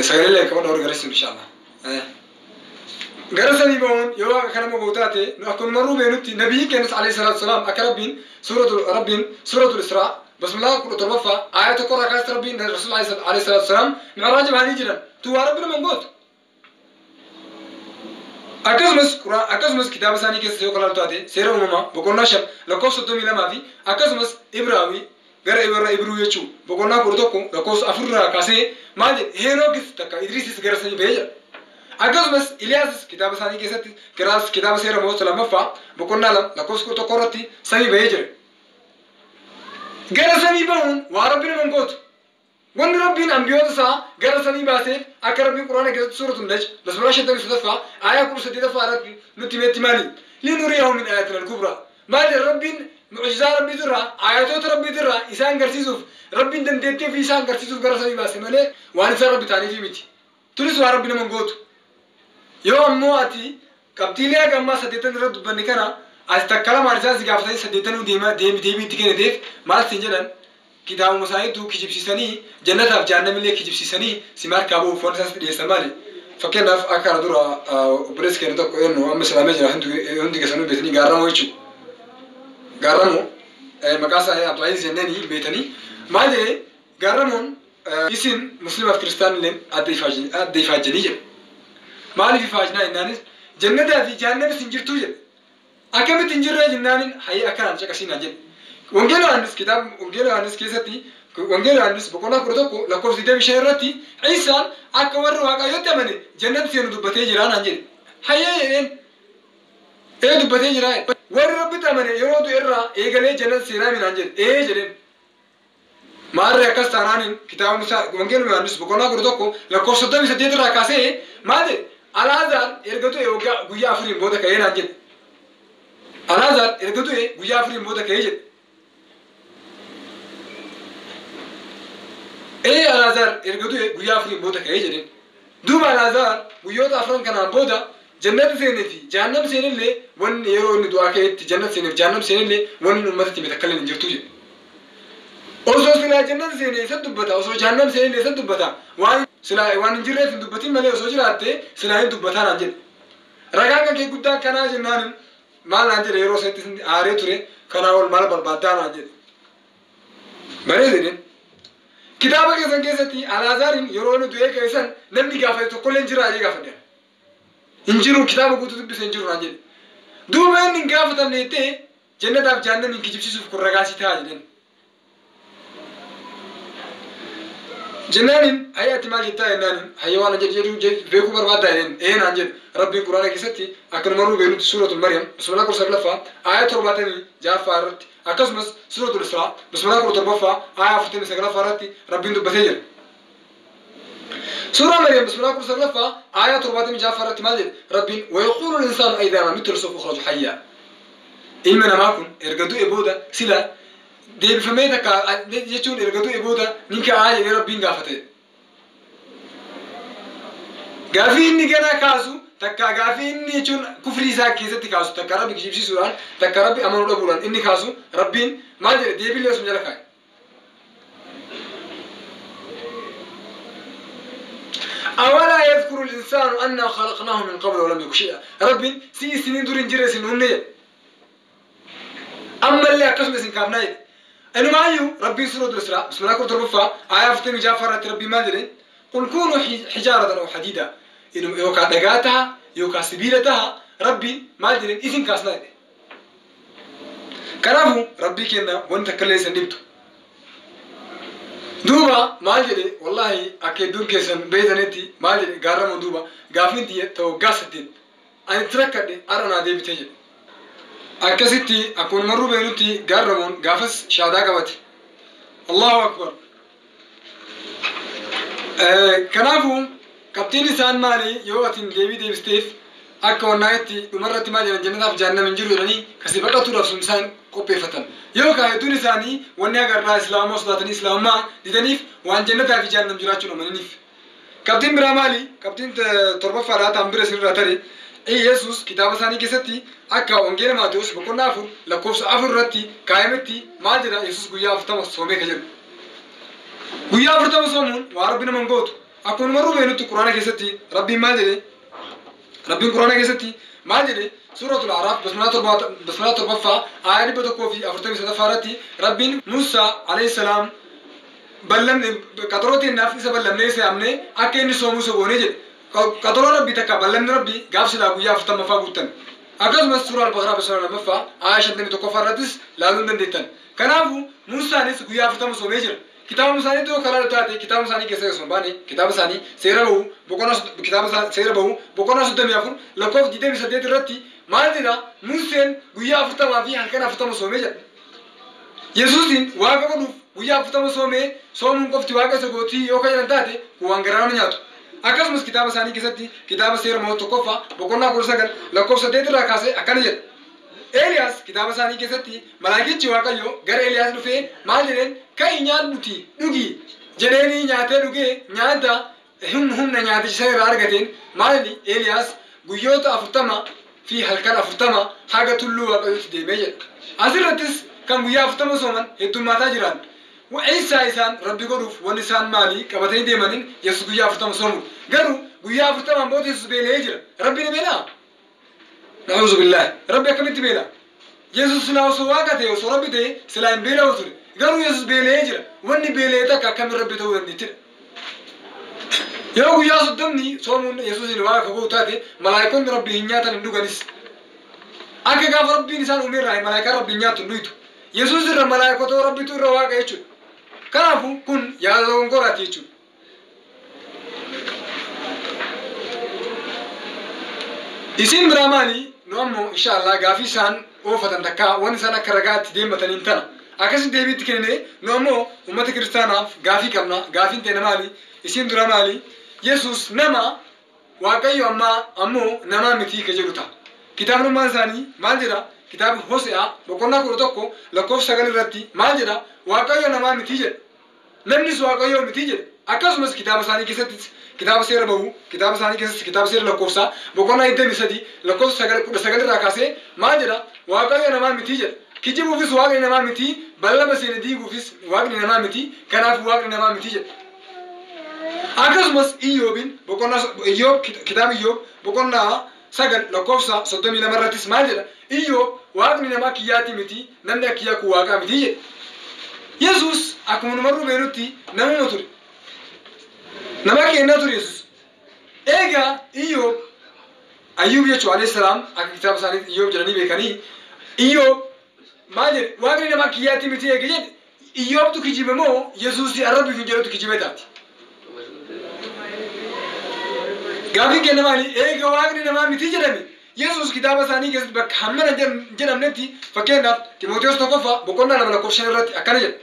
Sagalee lee qabadha warri garasiisu inshallah. Gara samii ba'uun yoo waaqa kana nama gootaate nu akkuma rubeenutti nabiyyi keenyas alayhi salaatu salaam akka Rabbiin suuratul Israa bismillah 17ffaa aaya 1 irraa kaasee Rabbiin Rasuul alayhi salaatu salaam mi'raaja bahanii jiran tu waa Rabbi nama gootu. Akkasumas kitaaba isaanii keessa yoo kalaaltu taate seera uumamaa boqonnaa 5 lakkoofsa 32 fi akkasumas Ibraawii gara warra Ibruu jechuu boqonnaa 11 lakkoofsa 4 irraa kaasee maal jedhe Henookis takka Idriisis gara samii bahee jira. Akkasumas Iliyaasis kitaaba isaanii keessatti kitaaba seera mootota 2ffaa boqonnaa 2 lakkoofsa 11 irratti samii bahee jira. Gara samii bahuun waa Rabbi nama hin gootu. Wanni Rabbiin ambiyoota isaa gara samii baaseef akka Rabbiin Quraana keessatti suuratul Najm basmala 53ffaa aayaa 18ffaa irratti nutti himetti maali? Linuriyahu min aayatina al-kubraa. Maal jedha Rabbiin mucjizaa Rabbiitirraa aayatoota Rabbiitirraa isaan garsiisuuf Rabbiin dandeettii ofii isaan garsiisuuf gara samii baase malee waan isaan Rabbi ta'aniifi miti. Tunis waa Rabbi nama hin gootu. Yoo ammoo ati qabxiilee haga ammaa 8 irra dubbanne kana ati takka lamaan isaan si gaafatanii 8 deebii itti kenniteef maal siin jedhan? Kitaabuma isaaniitu kijibsiisanii jannataaf jahannamillee kijibsiisanii si markaa ba'uuf waan isaan sitti dhiyeessan maali? Fakkeenyaaf akka kana dura obboleessi keenya tokko eenyu amma islaamee jira hundi keessanuu beektanii Gaarramoo jechuudha. Gaarramoo maqaa isaa Abdulaziz jenneen beektanii maal jedhee Gaarramoon isin musliimaaf kiristaanillee adda ifaajjanii jedhe. Maaliif ifaajnaa jennaanis jannataa fi jahannamis hin jirtuu jedhe. Akkamitti hin jirree jennaanin hayya akkanaan caqasiinaan jedhe. Wangeela Yohaannis kitaaba Wangeela Yohaannis keessatti Wangeela Yohaannis boqonnaa 11 lakkoofsa 25 irratti Iisaan akka warri Waaqayyotti amane jannata seenu dubbatee jira naan jedhe. Hayyee jedheen. Ee dubbatee jira. Warri Rabbitti amane yeroo du'e irraa eegalee jannata seenaa naan jedhe. Ee jedheen. Maarree akkas taanaaniin kitaaba Musaa Wangeela Yohaannis boqonnaa 11 lakkoofsa 38 irraa kaasee maal jedhe? Alaazaar erga du'e waggaa guyyaa 4 booda ka'ee naan jedhe. Alaazaar erga du'e guyyaa 4 booda ka'ee jedhe. Ee Alaazaar erga du'e guyyaa 4 booda ka'ee jedheen. Duuba Alaazaar guyyoota 4 kanaan booda jannata seenee fi jahannam seenillee wanni yeroo inni du'aa ka'etti jannata seenee fi jahannam seenillee wanni uummatatti hime takka illee hin jirtu jedhe. Osoo silaa jannata seenee isa dubbata osoo jahannam seenillee isa dubbata waan silaa waan hin jirreef hin dubbatin malee osoo jiraatte silaa hin dubbataa naan jedhe. Ragaan kan kee guddaan kanaa jennaan maal naan jedhe yeroo isatti aaree ture kanaa ol maal barbaaddaa naan jedhe. Bareede jedheen. Kitaaba keessan keessatti Alaazaariin yeroo inni du'ee ka'e san namni gaafate tokkollee hin jiraa jedhee gaafadhe. Hin jiru kitaaba guutuu dubbise hin jiru naan jedhe. Duuba inni hin gaafatamne jettee jannataaf jahannamiin kijibsiisuuf kun ragaa sii ta'a jedheen. Jennaanin hayya ati maal jettaa jennaanin hayya waan jedhu jedhu beekuu barbaaddaa jedheen ee naan jedhe. Rabbiin Quraana keessatti akkanuma rubeenutti suuratul Maryam bismillah 19ffaa aaya 76ffaa irratti akkasumas suuratul Israa bismillah 17ffaa aaya 49ffaa irratti Rabbiin dubbatee jira. Suuraa Maryam bismillah 19ffaa aaya 76ffaa irratti maal jedhe? Rabbiin wayaquulu l-insaanu aydaa maa mittu lasawfa ukhraju hayya. Ilmi namaa kun erga du'e booda sila deebifamee takka jechuun erga du'e booda ni ka'aa jedhee Rabbiin gaafate. Gaafii inni gara kaasu takka gaafii inni jechuun kufrii isaa keessatti kaasu takka Rabbi kijibsiisuudhaan takka Rabbi amanuu dhabuudhaan inni kaasu Rabbiin maal jedhe deebiillee osuma jala kaa'e. Awalaa yadhkuru l-insaanu annaa khalaqnaahu min qablu wa lam yaku shay'a. Rabbiin si isiniin dur hin jirre isin uumne jedhe. Ammallee akkasuma isin kaafnaa jedhe. Inumaayyuu Rabbiin suuratul Israa bismillah 17ffaa aayaa 46ffaa irratti Rabbiin maal jedhe? Qul kuunuu hijaaratan aw hadiida. Yookaan dhagaa taha yookaan sibiila taha Rabbiin maal jedheen isin kaasnaa jedhe. Kanaafuu Rabbii kenna wanta akkallee isin dhibtu. Duuba maal jedhe wallaahi akka hedduun keessan beektanitti maal jedhe gaarramuun duuba gaafiin tiyya ta'u waggaa 8 ani itti rakkadhe har'a naa deebitee jedhe. Akkasitti akkuma marruu beeknutti gaarramuun gaafas shaadaa qabate. Allahu akbar. Kanaafuu qabxiin isaan maali yoo atiin deebii deebisteef akka wannaa'itti dhumarratti maal jedhan jannataaf jahannam hin jiru jedhanii kasi baqatuudhaaf sun isaan qopheeffatan. Yookaan hedduun isaanii wanni agarraa islaamummaa sodaatanii islaamummaa didaniif waan jannataa fi jahannam jiraachuun amananiif. Qabxiin biraa maali? Qabxiin torbaffaadhaa ta'an bira isinirraa tare Yesuus kitaaba isaanii keessatti akka Wangeela Maatewos boqonnaa 4 lakkoofsa 4 irratti kaayametti maal jedha? Yesuus guyyaa 40 soomee ka jedhu. Guyyaa 40 soomuun waa Rabbi nama hin gootu. Akkuma numarruu beeknutti Quraana keessatti Rabbiin maal jedhe? Rabbiin Quraana keessatti maal jedhe? Suuratul Araaf basmalaa 7ffaa aayaa 143 irratti Rabbiin Muusaa alayhi salaam ballamne qaxaroo teennaaf isa ballamnee isa yaamnee akka inni soomuu isa goonee jedhe. Qaxaroo Rabbii takka ballamni Rabbii gaaf silaa guyyaa 40ffaa guuttan. Akkasumas suuraa Al-Baqaraa basmalaa 2ffaa aayaa 51ffaa irrattis laaluu hin dandeettan. Kanaafuu Muusaanis guyyaa 40 soomee jira. Kitaaba isaanii tokko karaa taate kitaaba isaanii keessa osoo hin baane kitaaba isaanii seera bahu boqonnaa kitaaba seera bahu boqonnaa 34 lakkoofsa 28 irratti maal jedha? Museen guyyaa 40 fi halkan 40 soomee jedha. Yesuusin waaqa godhuuf guyyaa 40 soomee soomuun qofti waaqa isa gootii yoo kan jedhan taate kun waan garaa nama nyaatu. Akkasumas kitaaba isaanii keessatti kitaaba seera mootota 1ffaa boqonnaa 19 lakkoofsa 8 irraa kaasee akkana jedha. Eeliyaas kitaaba isaanii keessatti malaakichi Waaqayyo gara Eeliyaas dhufee maal jedheen? Ka'i nyaadhuti dhugi jedheenii nyaatee dhugee nyaata humna nyaaticha sana irraa argateen maal jedhi? Eeliyaas guyyoota 40 fi halkan 40 haga tulluu Waaqayyootti deemee jedha. Asirrattis kan guyyaa 40 sooman heddummaataa jiran. Isaa isaan Rabbi godhuuf wanni isaan maalii qabatanii deemaniin Yesuus guyyaa 40 soomudha. Garuu guyyaa 40 booda Yesuus beela'ee jira. Rabbi ni beelaa? Na'uuzu billaahi. Rabbi akkamitti beela? Yesuus silaa osoo waaqa ta'e osoo Rabbi ta'e silaa hin beela'u ture. Garuu Yesuus beela'ee jira. Wanni beela'ee takka akkamiin Rabbi ta'uu dandeettidha. Yoo guyyaa 30 soomuun Yesuusin waaqa kakuu taate malaayikoonni Rabbi hin nyaatan hin dhuganis. Akka gaafa Rabbiin isaan uumeerraa malaayikaan Rabbi hin nyaattu hin dhuytu. Yesuus irra malaayikota Rabbitu irra waaqa jechuudha. Kanaafuu kun yaada dogongoraati jechuudha. Isin biraa maali? Nu ammoo inshaallah gaafii isaan oofatan takkaa waan isaan akka ragaatti deemataniin tana. Akkasitti deebiitti kennine nu ammoo uummata kiristaanaaf gaafii qabna. Gaafiin ta'e maali? Isin dura maali? Yesuus nama Waaqayyo ammaa ammoo namaa mitii ka jedhu ta'a. Kitaabnummaan isaanii maal jedha? Kitaabni Hose'aa boqonnaa 11 lakkoofsa 9 irratti maal jedha? Waaqayyo namaa mitii jedha. Namnis Waaqayyo mitii jedha. Akkasumas kitaaba isaanii keessattis kitaaba seera bahu kitaaba isaanii keessatti kitaaba seera lakkoofsaa boqonnaa 23 lakkoofsa 19 irraa kaasee maal jedha? Waaqayyo namaa mitii jedha. Kijibuufis waaqni namaa mitii, ballama seene diiguufis waaqni namaa mitii, kanaaf waaqni namaa mitii jedha. Akkasumas Iyyoobin boqonnaa Iyyoob kitaaba Iyyoob boqonnaa 9 lakkoofsa 32 irrattis maal jedha? Iyyoob waaqni namaa kiyyaati miti, namni akka kiyyaa kun waaqaa miti jedha. Yesuus akkuma numarruu beeknutti namuma ture. Nama kennaa ture Yesuus. Egaa Iyyoob Ayyuub jechuun alayhi salaam akka kitaaba isaanii Iyyoob jedhanii beekanii Iyyoob maal jedhe? Waaqni namaa kiyyaati miti eege jedhe. Iyyoobtu kijibe moo Yesuus arrabbiif hin jedhutu kijibe taati? Gaafiin kenna maali? Eega waaqni namaa miti jedhame. Yesuus kitaaba isaanii keessatti bakka hammana jedhamnetti fakkeenyaaf Timootewos 1ffaa boqonnaa 2 lakkoofsa 5 irratti akkana jedha.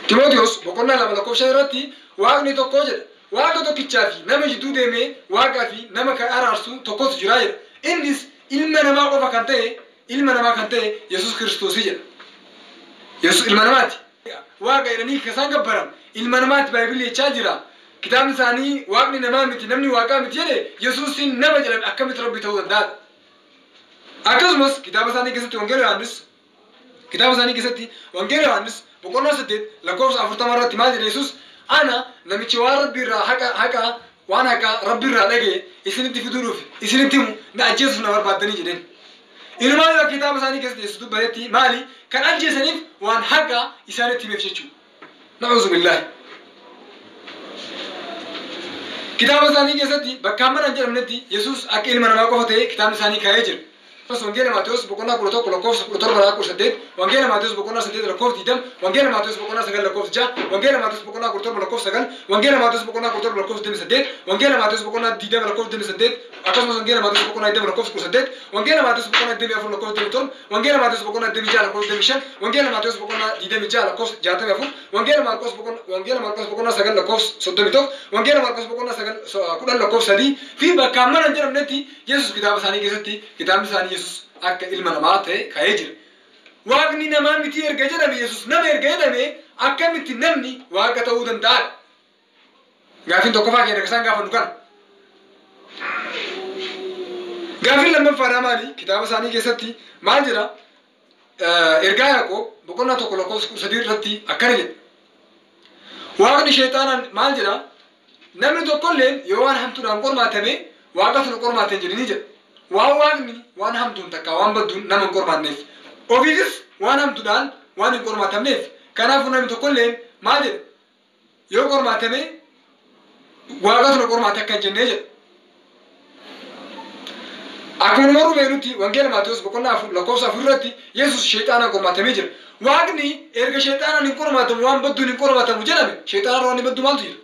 Timootewos boqonnaa 2 lakkoofsa 5 irratti waaqni tokko jedha. Waaqa tokkichaa fi nama jidduu deemee waaqaa fi nama kan araarsu tokkotu jira jedha. Innis ilma namaa qofa kan ta'e ilma namaa kan ta'e Yesuus Kiristoos jedha. Yesuus ilma namaati. Waaqa jedhanii kan isaan gabbaran ilma namaati Baaybilii jechaa jira. Kitaabni isaanii waaqni namaa miti namni waaqaa miti jedhe Yesuusin nama jedhame akkamitti Rabbi ta'uu danda'a? Akkasumas kitaaba isaanii keessatti Wangeela Yohaannis kitaaba isaanii keessatti Wangeela Yohaannis boqonnaa 8 lakkoofsa 40 irratti maal jedhe Yesuus? Ana namichi waan Rabbi irraa haqa waan haqa Rabbi irraa dhagaye isinitti fiduu dhufe isinitti himu na ajjeesuuf na barbaaddanii jedheen. Inumaa yoo kitaaba isaanii keessatti Yesuus dubbatetti maali? Kan ajjeesaniif waan haqa isaanitti himeef jechuudha. Na'uuzu billaahi. Kitaaba isaanii keessatti bakka hammana hin jedhamnetti Yesuus akka ilma namaa qofa ta'e kitaabni isaanii kaa'ee jira. Wangeela Maatewos boqonnaa 11 lakkoofsa 17 18, Wangeela Maatewos boqonnaa 8 lakkoofsa 20, Wangeela Maatewos boqonnaa 9 lakkoofsa 6, Wangeela Maatewos boqonnaa 17 lakkoofsa 9, Wangeela Maatewos boqonnaa 17 lakkoofsa 28, Wangeela Maatewos boqonnaa 20 lakkoofsa 28, akkasumas Wangeela Maatewos boqonnaa 20 lakkoofsa 18, Wangeela Maatewos boqonnaa 24 lakkoofsa 27, Wangeela Maatewos boqonnaa 26 lakkoofsa 25, Wangeela Maatewos boqonnaa 26 lakkoofsa 64, Wangeela Maarqos boqonnaa Wangeela Maarqos boqonnaa 9 lakkoofsa 31, Wangeela Maarqos boqonnaa 9 10 lakkoofsa 3 fi bakka hammana hin jedhamnetti Yesuus kitaaba isaanii keessatti kitaabni isaanii Yesuus akka ilma namaa ta'e kaa'ee jira. Waaqni namaa miti erga jedhame Yesuus nama erga jedhame akkamitti namni waaqa ta'uu danda'a? Gaafiin tokkoffaa keenya isaan gaafannu kana. Gaaffiin lammaffaadhaa maali? Kitaaba isaanii keessatti maal jedha? Ergaa Yaaqoob boqonnaa 1 lakkoofsa 13 irratti akkana jedha. Waaqni sheexaanaan maal jedha? Namni tokkolleen yoo waan hamtuudhaan qormaatame waaqatu nu qormaate hin jedhini jedha. Waan waaqni waan hamtuun takka waan badduun nama hin qormaanneef. Ofiifis waan hamtuudhaan waan hin qormaatamneef. Kanaafuu namni tokkolleen maal jedha? Yoo qormaatame waaqatu nu qormaate akka hin jennee jedha. Akkuma nama beeknutti Wangeela Maatewos boqonnaa 4 lakkoofsa 4 irratti Yesuus sheexaanaan qormaatamee jira. Waaqni erga sheexaanaan hin qormaatamu waan badduun hin qormaatamu jedhame sheexaanaan waan baddu maaltu jira?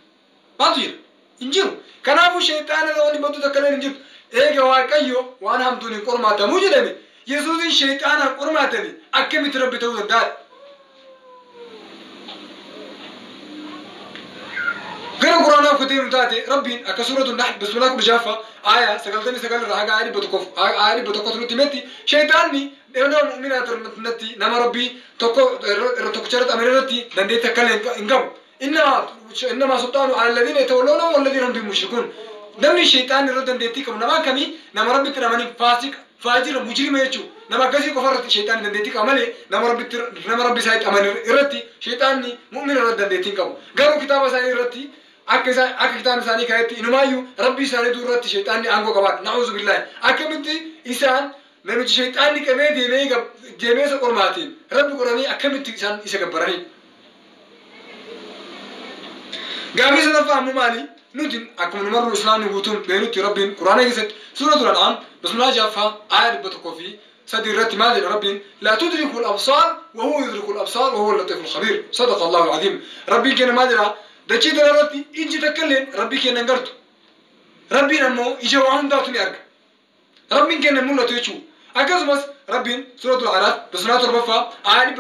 Maaltu jira? Hin jiru. Kanaafuu sheexaanaan waan baddu takka illee hin jiru. Eega Waaqayyo waan hamtuun hin qormaatamu jedhame Yesuusin sheexaanaan qormaatame akkamitti Rabbi ta'uu danda'a? Gara Quraanaa uffata deemu taate Rabbiin akka suuratu Nahl bismillah 16ffaa aayaa 99 irraa haga aayaa 100 aayaa 100 nutti himetti sheexaanni nama mu'minaa irratti nama Rabbii tokko irra tokkicha irratti amane irratti dandeettii akka illee hin qabu. Innamaa sulxaanu ala alladhiina yatawallawnahu walladhiina hum bihi mushrikuun. Namni sheexaanni irra dandeettii qabu nama akkamii? Nama Rabbitti hin amanin faasiqa, faajira, mujrima jechuudha. Nama akkasii qofa irratti sheexaanni dandeettii qaba malee nama Rabbitti nama Rabbi isaatti amane irratti sheexaanni mu'mina irratti dandeettii hin qabu. Garuu kitaaba isaanii irratti akka isaan akka kitaabni isaanii ka'etti inumaayyuu Rabbii isaaniitu irratti sheexaanni aangoo qabaadha. Na'uuzu billaahi. Akkamitti isaan namichi sheexaanni qabee deemee deemee isa qormaateen Rabbi godhanii akkamitti isaan isa gabbaranii? Gaaffii sadaffaa ammoo maali? Nuti akkuma numarruu Islaamni guutuun beeknutti Rabbiin Quraana keessatti suuratul An'aam bismillah 6ffaa aayaa 103 irratti maal jedha Rabbiin? Laa tudrikul absaar wa huwa yudrikul absaar wa huwa al-latiiful khabiir. Sadaqa Allahu al-aziim. Rabbiin keenya maal jedha? Dachii tana irratti ijji takka illeen Rabbii keenya hin gartu. Rabbiin ammoo ija waa hundaatu ni arga. Rabbiin keenya hin mul'atu jechuudha. Akkasumas Rabbiin suuratul A'raaf bismillah 7ffaa aayaa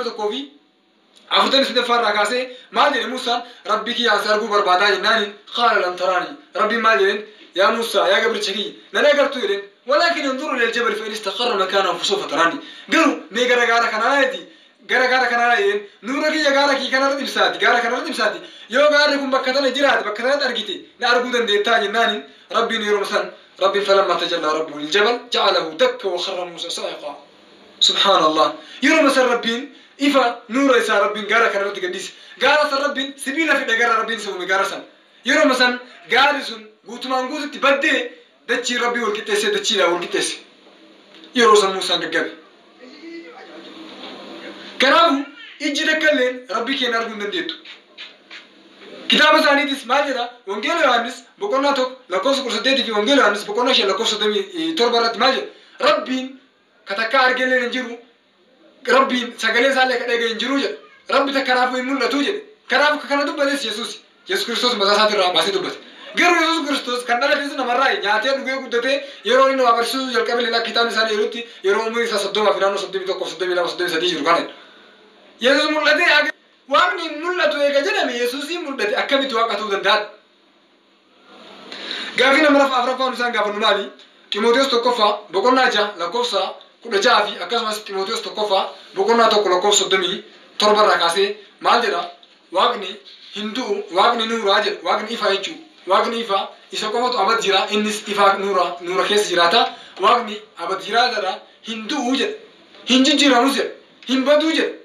143ffaa irraa kaasee maal jedhe Muusaan? Rabbii kiyyaan si arguu barbaadaa jennaaniin qaala lan taraani. Rabbiin maal jedheen? Yaa Muusaa yaa gabricha kiyya nan agartuu jedheen. Walaakin unzur ilal jabal fa in istaqarra makaanahu fasawfa taraani. Garuu mee gara gaara kanaa laati gara gaara kanaa jedheen nuura kiyya gaara kiyya kanarra ibsaati gaara kanarra ibsaati yoo gaarri kun bakka tana jiraate bakka tanatti argite na arguu dandeettaa jennaaniin Rabbiin yeroo san Rabbiin falammaa tajallaa rabbuhu liljabal ja'alahu dakka wa kharra Muusaa sa'iqaa. Subhaanallah. Yeroo san Rabbiin ifa nuura isaa Rabbiin gaara kanarratti gadhiise. Gaara san Rabbiin sibiila fidhe gara Rabbiin isa uume gaara san. Yeroo san gaarri sun guutumaan guututti baddee dachii Rabbii wal qixxeessee dachiidhaan wal qixxeesse. Yeroo san Muusaan gaggabe. Kanaafuu ijji takka illeen Rabbii keenya arguu hin dandeettu. Kitaaba isaaniitis maal jedha? Wangeela Yohaannis boqonnaa 1 lakkoofsa 18 fi Wangeela Yohaannis boqonnaa 5 lakkoofsa 37 irratti maal jedha? Rabbiin ka takkaa argelleen hin jiru, Rabbiin sagalee isaallee ka dhagaye hin jiru jedha. Rabbi takka kanaafuu hin mul'atu jedhe. Kanaafuu ka kana dubbates Yesuus. Yesuus Kiristoos mataa isaatirraa baasee dubbate. Garuu Yesuus Kiristoos kan dhalates namarraa nyaatee dhugee guddatee yeroo inni waa barsiisuu jalqabe illee akka kitaabni isaanii jedhutti yeroo umriin isaa 30 fi naannoo 31 32 33 jiru kana. Yesuus mul'atee Waaqni hin mul'atu eega jedhame Yesuusiin mul'ate akkamitti waaqa ta'uu danda'a? Gaaffii nama afuraffaan isaan gaafannu maali? Ximooteos 1ffaa boqonnaa 6 lakkoofsa 16 fi akkasumas Ximooteos 1ffaa boqonnaa 1 lakkoofsa 37 irraa kaasee maal jedha? Waaqni hin du'u, Waaqni nuuraa jedha. Waaqni ifaa jechuudha. Waaqni ifaa isa qofatu abad jira, innis ifaa nuura keessa jiraata. Waaqni abad jiraatadha, hin du'u jedha. Hin jijjiiramus jedha. Hin baduu jedha.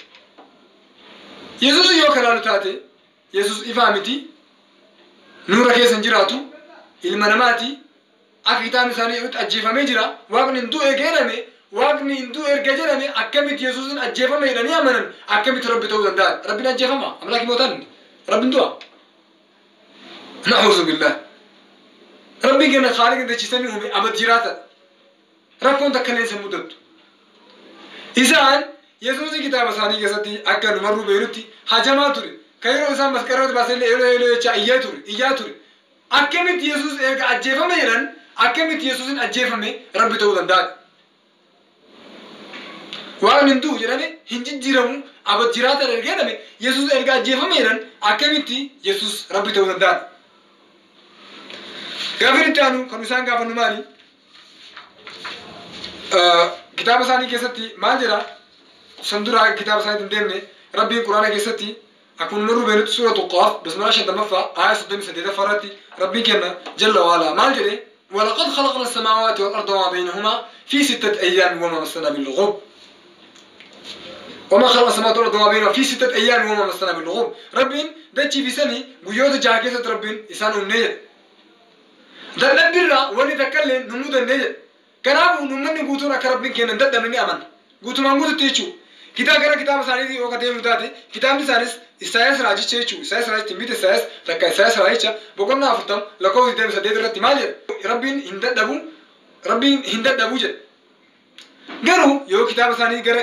Yesuus yoo kalaalu taate Yesuus ifaa miti, nuura keessa hin jiraatu, ilma namaati. Akka kitaabni isaanii jedhutti ajjeefamee jira. Waaqni hin du'u erga jedhame, Waaqni hin du'u erga jedhame akkamitti Yesuusin ajjeefame jedhanii amanan akkamitti Rabbi ta'uu danda'a? Rabbiin ajjeefama? Amlaaki mootaan Rabbiin du'a? Na'uuzu billah. Rabbiin keenya Khaaliqni dachii samii uume abad jiraatadha. Rakkoon takka illee isa mudattu. Isaan Yesuusii kitaaba isaanii keessatti akka nu marruu beeknutti hajamaa ture. Kan yeroo isaan masqala irratti baasan illee eeloo eeloo jechaa iyyaa ture, iyyaa ture. Akkamitti Yesuus erga ajjeefame jedhan akkamitti Yesuusin ajjeefame Rabbi ta'uu danda'a? Waaqni hin du'u jedhame hin jijjiiramu abad jiraataadha erga jedhame Yesuus erga ajjeefame jedhan akkamitti Yesuus Rabbi ta'uu danda'a? Gaaffiin itti aanu kan isaan gaafannu maali? Kitaaba isaanii keessatti maal jedha? San dura kitaaba isaaniitti hin deemne Rabbiin Quraana keessatti akkuma numarruu beeknutti suuratu Qaaf bismillah 50ffaa aayaa 38ffaa irratti Rabbiin kenna jalla waalaa maal jedhe? ولقد خلقنا السماوات والأرض وما بينهما في 6 أيام وما مسنا من لغوب. وما خلقنا السماوات والأرض وما بينهما في 6 أيام وما مسنا من لغوب. ربين دتشي في سني قيود جاكيسة ربين إسان النيل. دلبرا ولي تكلم نمود النيل. كنابو نمني قوتنا كربين كنا ندد مني أمن. قوتو ما قوتو تيجو. كتاب كنا كتاب سانيدي أو كتاب متاتي كتاب سانيس إسايس راجي تيجو إسايس راجي تيميت إسايس تكا إسايس راجي بقولنا أفتم لكوز دم سديد رتي مالي ربين هندد دبو ربين هندد دبو جد. قالوا يو كتاب ساني جرا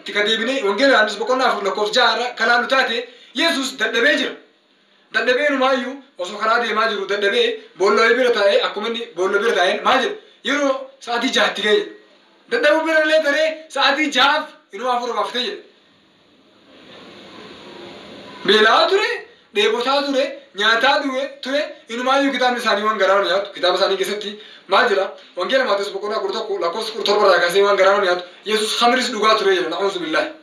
تكتبني وانجيل عندس بقولنا أفر لكوز جارة كلام متاتي يسوس ددبيجر ددبين مايو وسكرادي ماجرو ددبي بقول له يبيرتاي أكمني بقول له بيرتاي ماجر يرو سادي جاتي جاي ددبو بيرلي ترى سادي جاف إنه أفر وقفتي بلا ترى ديبوتا ترى نياتا ترى إنه ما يو كتاب نساني وان غرانو يات كتاب ساني كيستي ماجرا وانجيل ماتس بقولنا كورتو لاكوس كورتو برا كاسي وان غرانو يات يسوع خمرس دوغا ترى نعوذ بالله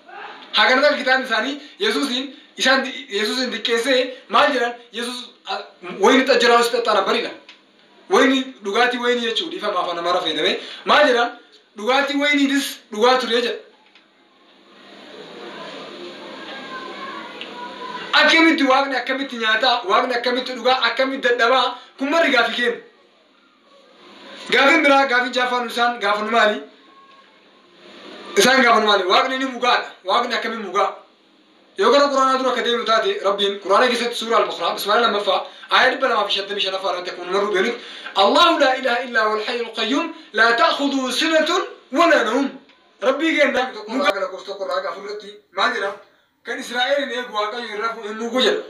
هكذا الكتاب نساني يسوعين إسان يسوعين دكيسة ماجرا يسوع وين تجرا وستانا بريلا وين دوغاتي وين يچو ديفا ما فانا مرة فيدمه ماجرا دوغاتي وين يدس دوغا ترى akkamitti waaqni akkamitti nyaataa waaqni akkamitti dhugaa akkamitti dadhabaa kun marri gaafii kennu. Gaafiin biraa gaafiin jaaffaan isaan gaafanu maali? Isaan gaafanu maali? Waaqni ni mugaadha. Waaqni akkamiin mugaa? Yoo gara Quraanaa dura akka deemu taate Rabbiin Quraana keessatti suuraa Al-Baqaraa bismillah lammaffaa aaya 255 irratti akkuma marru beeknutti Allahu laa ilaaha illaa huwal hayyul qayyuum laa ta'khudhuhu sinatun walaa nawm. Rabbii kenna mugaa lakkoofsa tokko irraa afurratti maal jedha? كان إسرائيل يقول واقع يرفع الموجود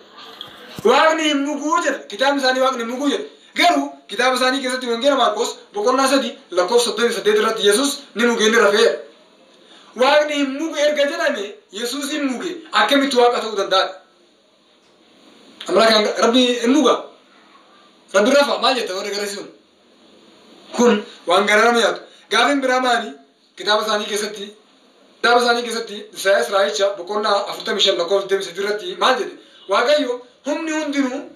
واقني الموجود كتاب ثاني واقني الموجود قالوا كتاب ثاني كذا تبغى ماركوس بقولنا سدي لقوف صدق سدي رات يسوع نموجين رفع واقني الموجود كذا يسوع الموجود أكمل تواقع تقول دار أمرا كان ربي الموجود ربي رفع ما جت ولا كرسيون كن وانغرام يات قافين براماني كتاب ثاني كذا كتاب ثاني كيستي سايس رايتشا بقولنا 45 لقوف دم سدرتي ما جد واقعيو هم نيوندينو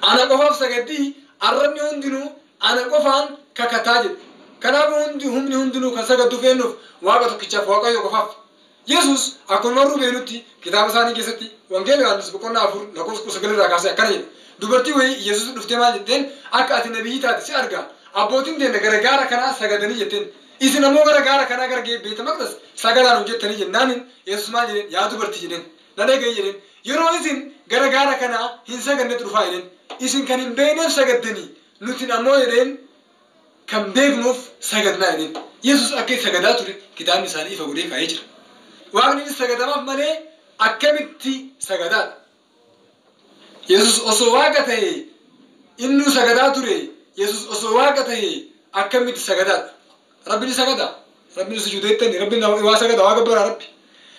أنا قفاف سكتي أرن نيوندينو أنا قفان ككتاجد كنابو هم نيوندينو كسكتو فينوف واقعتو كتشاف واقعيو قفاف يسوع أكون مرو بينوتي كتاب ثاني كيستي وانجيل يوحنس بقولنا 4 لقوف كسكلي راكاسة كني دبرتي وي يسوع دفتي ما جدين أكأت النبي تاتي أرجع أبوتين دين غرغارة كنا سكتني جدين إذن أمو غرغارة كنا غرغي بيت مقدس سجدان وجدتني جنانين يسوع ما جدين يا دبرتي جدين لا جاي جدين يرو إذن غرغارة كنا هنسا كنا ترفع جدين إذن كان بينهم سجدني نتين أمو جدين كم بيجنوف سجدنا جدين يسوع أكيد سجدات كتاب نساني فقولي فاجر وأغني سجد ما ملء أكملتي سجدات يسوع أسواقته إنه سجدات يسوع أسواقته أكملتي سجدات ربي سجدا ربي سجودتني ربي واسجدا واكبر ربي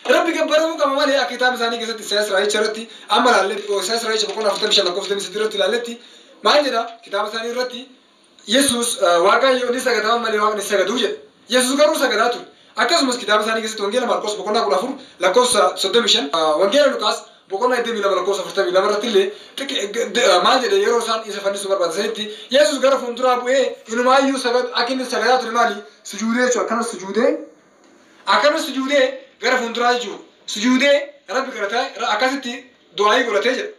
ربي كبروا كما مالي كتاب ثاني كيست ساس راي شرتي أمر على ساس راي بقول أفتح مش لقوف دم سدرتي لالتي ما عندنا كتاب ثاني رتي يسوع واقع يوني سجدا مالي واقع نسجدوجه يسوع كارو سجداتو أكاسمس كتاب ثاني كيست وانجيل ماركوس بقولنا كل أفر لقوس صدمشن وانجيل لوكاس بقولنا يدمي لما لقوس أفرتمي لما رتلي ما عندنا يروسان إذا فني سوبر بازنتي يسوع كارو فندرا أبوه إنه ما يو سجد أكيد سجدات رمالي سجوده شو أكن سجوده أكن سجوده غير فندرا جو سجوده رب كرته أكاستي دعائي كرته جد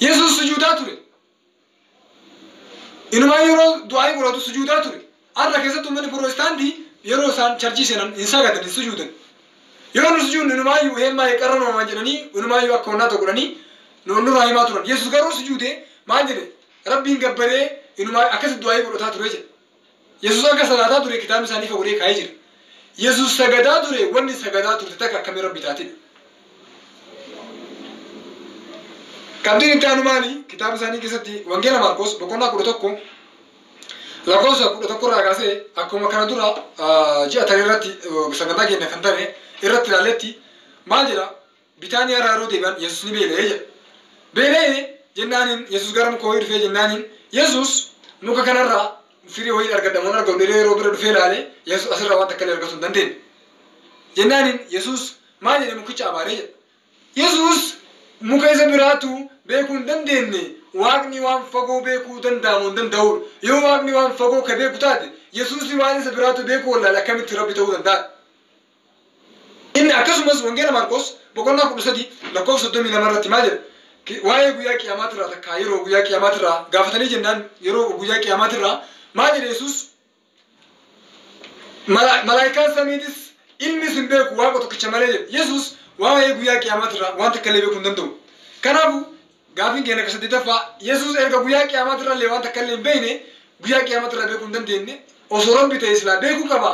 يسوع سجودات ره إنه ما يرو دعائي كرته سجودات ره أرى كذا تمني بروستان دي يروسان چرچي سنن إنسان كده سجودن يرون سجود إنه ما يو هم ما يكررون ما جنني إنه ما يو أكونا تقولني نور راهي ما ترون يسوع كارو سجوده ما جنني ربي إنكبره إنه ما أكاس دعائي كرته ره جد يسوع كسرات ترى كتاب ثاني فوري كايجر يسوع سجدا ترى وني سجدا ترى تك كم ربي تاتي كم تانو مالي كتاب ثاني كستي وانجيل ماركوس بقولنا كرتكم لقوس كرتكم راجسة أكو مكان دورا جاء ترى سجدا كنا كنتره إرتي لالتي ما جرا بيتانيا رارو ديبان يسوع نبي ليه بيليه جنانين يسوع غرام كوير في جنانين يسوع نوكا كنرا firii wayii argadha moon argamu dheeree yeroo bira dhufee ilaale Yesuus asirraa waan takka illee argatu hin dandeenye. Jennaaniin Yesuus maal jedhe mukicha abaaree jedha. Yesuus muka isa biraatu beekuu hin dandeenye Waaqni waan fagoo beekuu danda'amu hin danda'u. Yoo waaqni waan fagoo ka beeku taate Yesuusni waan isa biraatu beekuu wallaale akkamitti rabbi ta'uu danda'a? Inni akkasumas Wangeela Maarqos boqonnaa 13 lakkoofsa 32 irratti maal jedha? Waa'ee guyyaa qiyaamaatirraa takka yeroo guyyaa qiyaamaatirraa gaafatanii jennaan yeroo guyyaa qiyaamaatirraa maal jedhe Yesuus? Malaayikaan samiitis ilmis hin beeku waaqa tokkicha malee jedhe. Yesuus waa'ee guyyaa qiyaamaatirraa waan takka illee beekuu hin danda'u. Kanaafuu gaafiin keenya akka saddeettaffaa Yesuus erga guyyaa qiyaamaatirraa illee waan takka illee hin beekne guyyaa qiyaamaatirraa beekuu hin dandeenye osoo rabbi ta'e silaa beekuu qaba.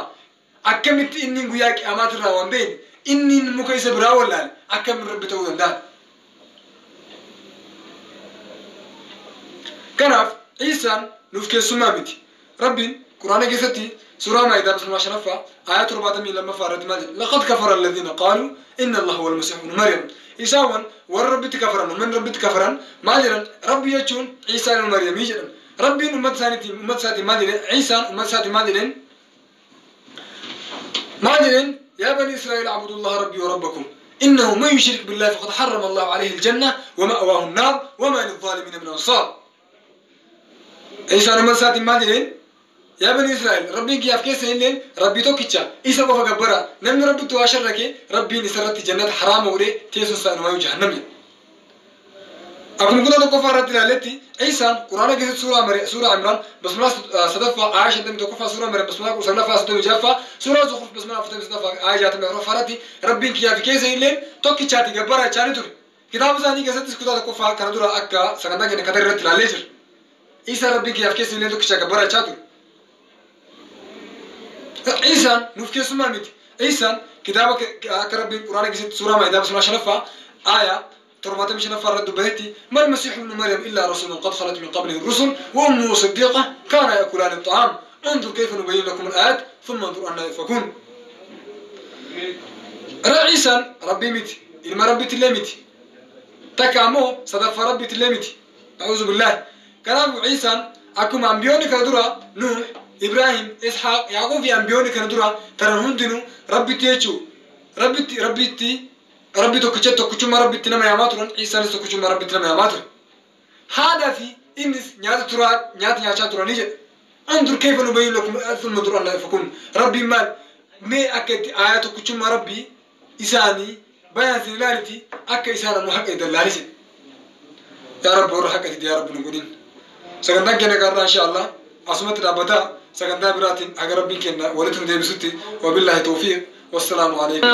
Akkamitti inni guyyaa qiyaamaatirraa waan beekne inni muka isa biraa wallaale akkamiin rabbi ta'uu danda'a? Kanaaf Iisaan nuuf keessummaa miti. Rabbiin Quraana keessatti suuraa Maa'idaa bismillah shanaffaa aayaa 72ffaa irratti maal jedha? Laqad kafara alladhiina qaaluu inna Allaha huwal masiihu ibnu Maryam. Isaawwan warra Rabbitti kafaran uummanni Rabbitti kafaran maal jedhan? Rabbi jechuun Iisaa ilma Maryamii jedhan. Rabbiin uummata isaaniitiin uummata isaatiin maal jedheen? Iisaan uummata isaatiin maal jedheen? Maal jedheen? Yaa bani Israa'eel a'budullaha rabbii wa rabbakum. إنه من يشرك بالله فقد حرم الله عليه الجنة ومأواه النار وما للظالمين من أنصار. إيسان من ساتي ما دين يا بني إسرائيل ربي كيف كيس إنين ربي توكيتشا إيسا قف جبرا نمن ربي تواشرك ربي نسرت جنة حرام وري تيسو سان ويو جهنم. أكون كنا تكفر رتي إيسان قرآن كيس سورة عمران بسم الله صدفة عائشة دم تكفر سورة مريم بسم الله وسلفة صدفة جافة سورة زخرف بسم الله فتم صدفة عائشة تم رفرتي ربي كيف كيس إنين توكيتشا تجبرا تشاني تور كتاب زاني كيس تسكت تكفر كندورة أكا سكندا كنا كتر رتي لالجر إيسان ربي كيف كيس إنين توكيتشا جبرا تشاتور إيسان نوف كيس ما ميت إيسان كتابك ربي قرآن كيس سورة مائدة بسم الله شنفة آية تربطة مش نفر دبهتي ما المسيح ابن مريم إلا رسول قد خلت من قبله الرسل وأمه صديقة كان يأكلان الطعام انظر كيف نبين لكم الآيات ثم انظر أن يؤفكون. رئيسا ربي ميت إلما ربي تلميت تكامو صدف ربي تلميت أعوذ بالله. كلام عيسى أكم أنبيوني كدورة نوح إبراهيم إسحاق يعقوب في أنبيوني كدورة ترى هندنو ربي تيجو ربي ربي تي ربي توكيتش توكيتش ما ربي تنام يا ماترون عيسى نس توكيتش ما ربي تنام يا ماترون. هذا في إنس نيات ترى نيات نيات ترى نيجي انظر كيف نبين لكم ثم انظر أن يفكون ربي مال ما أكيد آيات توكيتش ما ربي إساني بيان سنالتي أك إسان محق دلالسي يا رب وروح حق يا رب نقولين سكندا كنا كارنا إن شاء الله أسمت ربطة سكندا براتين أجر ربي كنا ولتن دي بسوتي وبالله توفيق والسلام عليكم.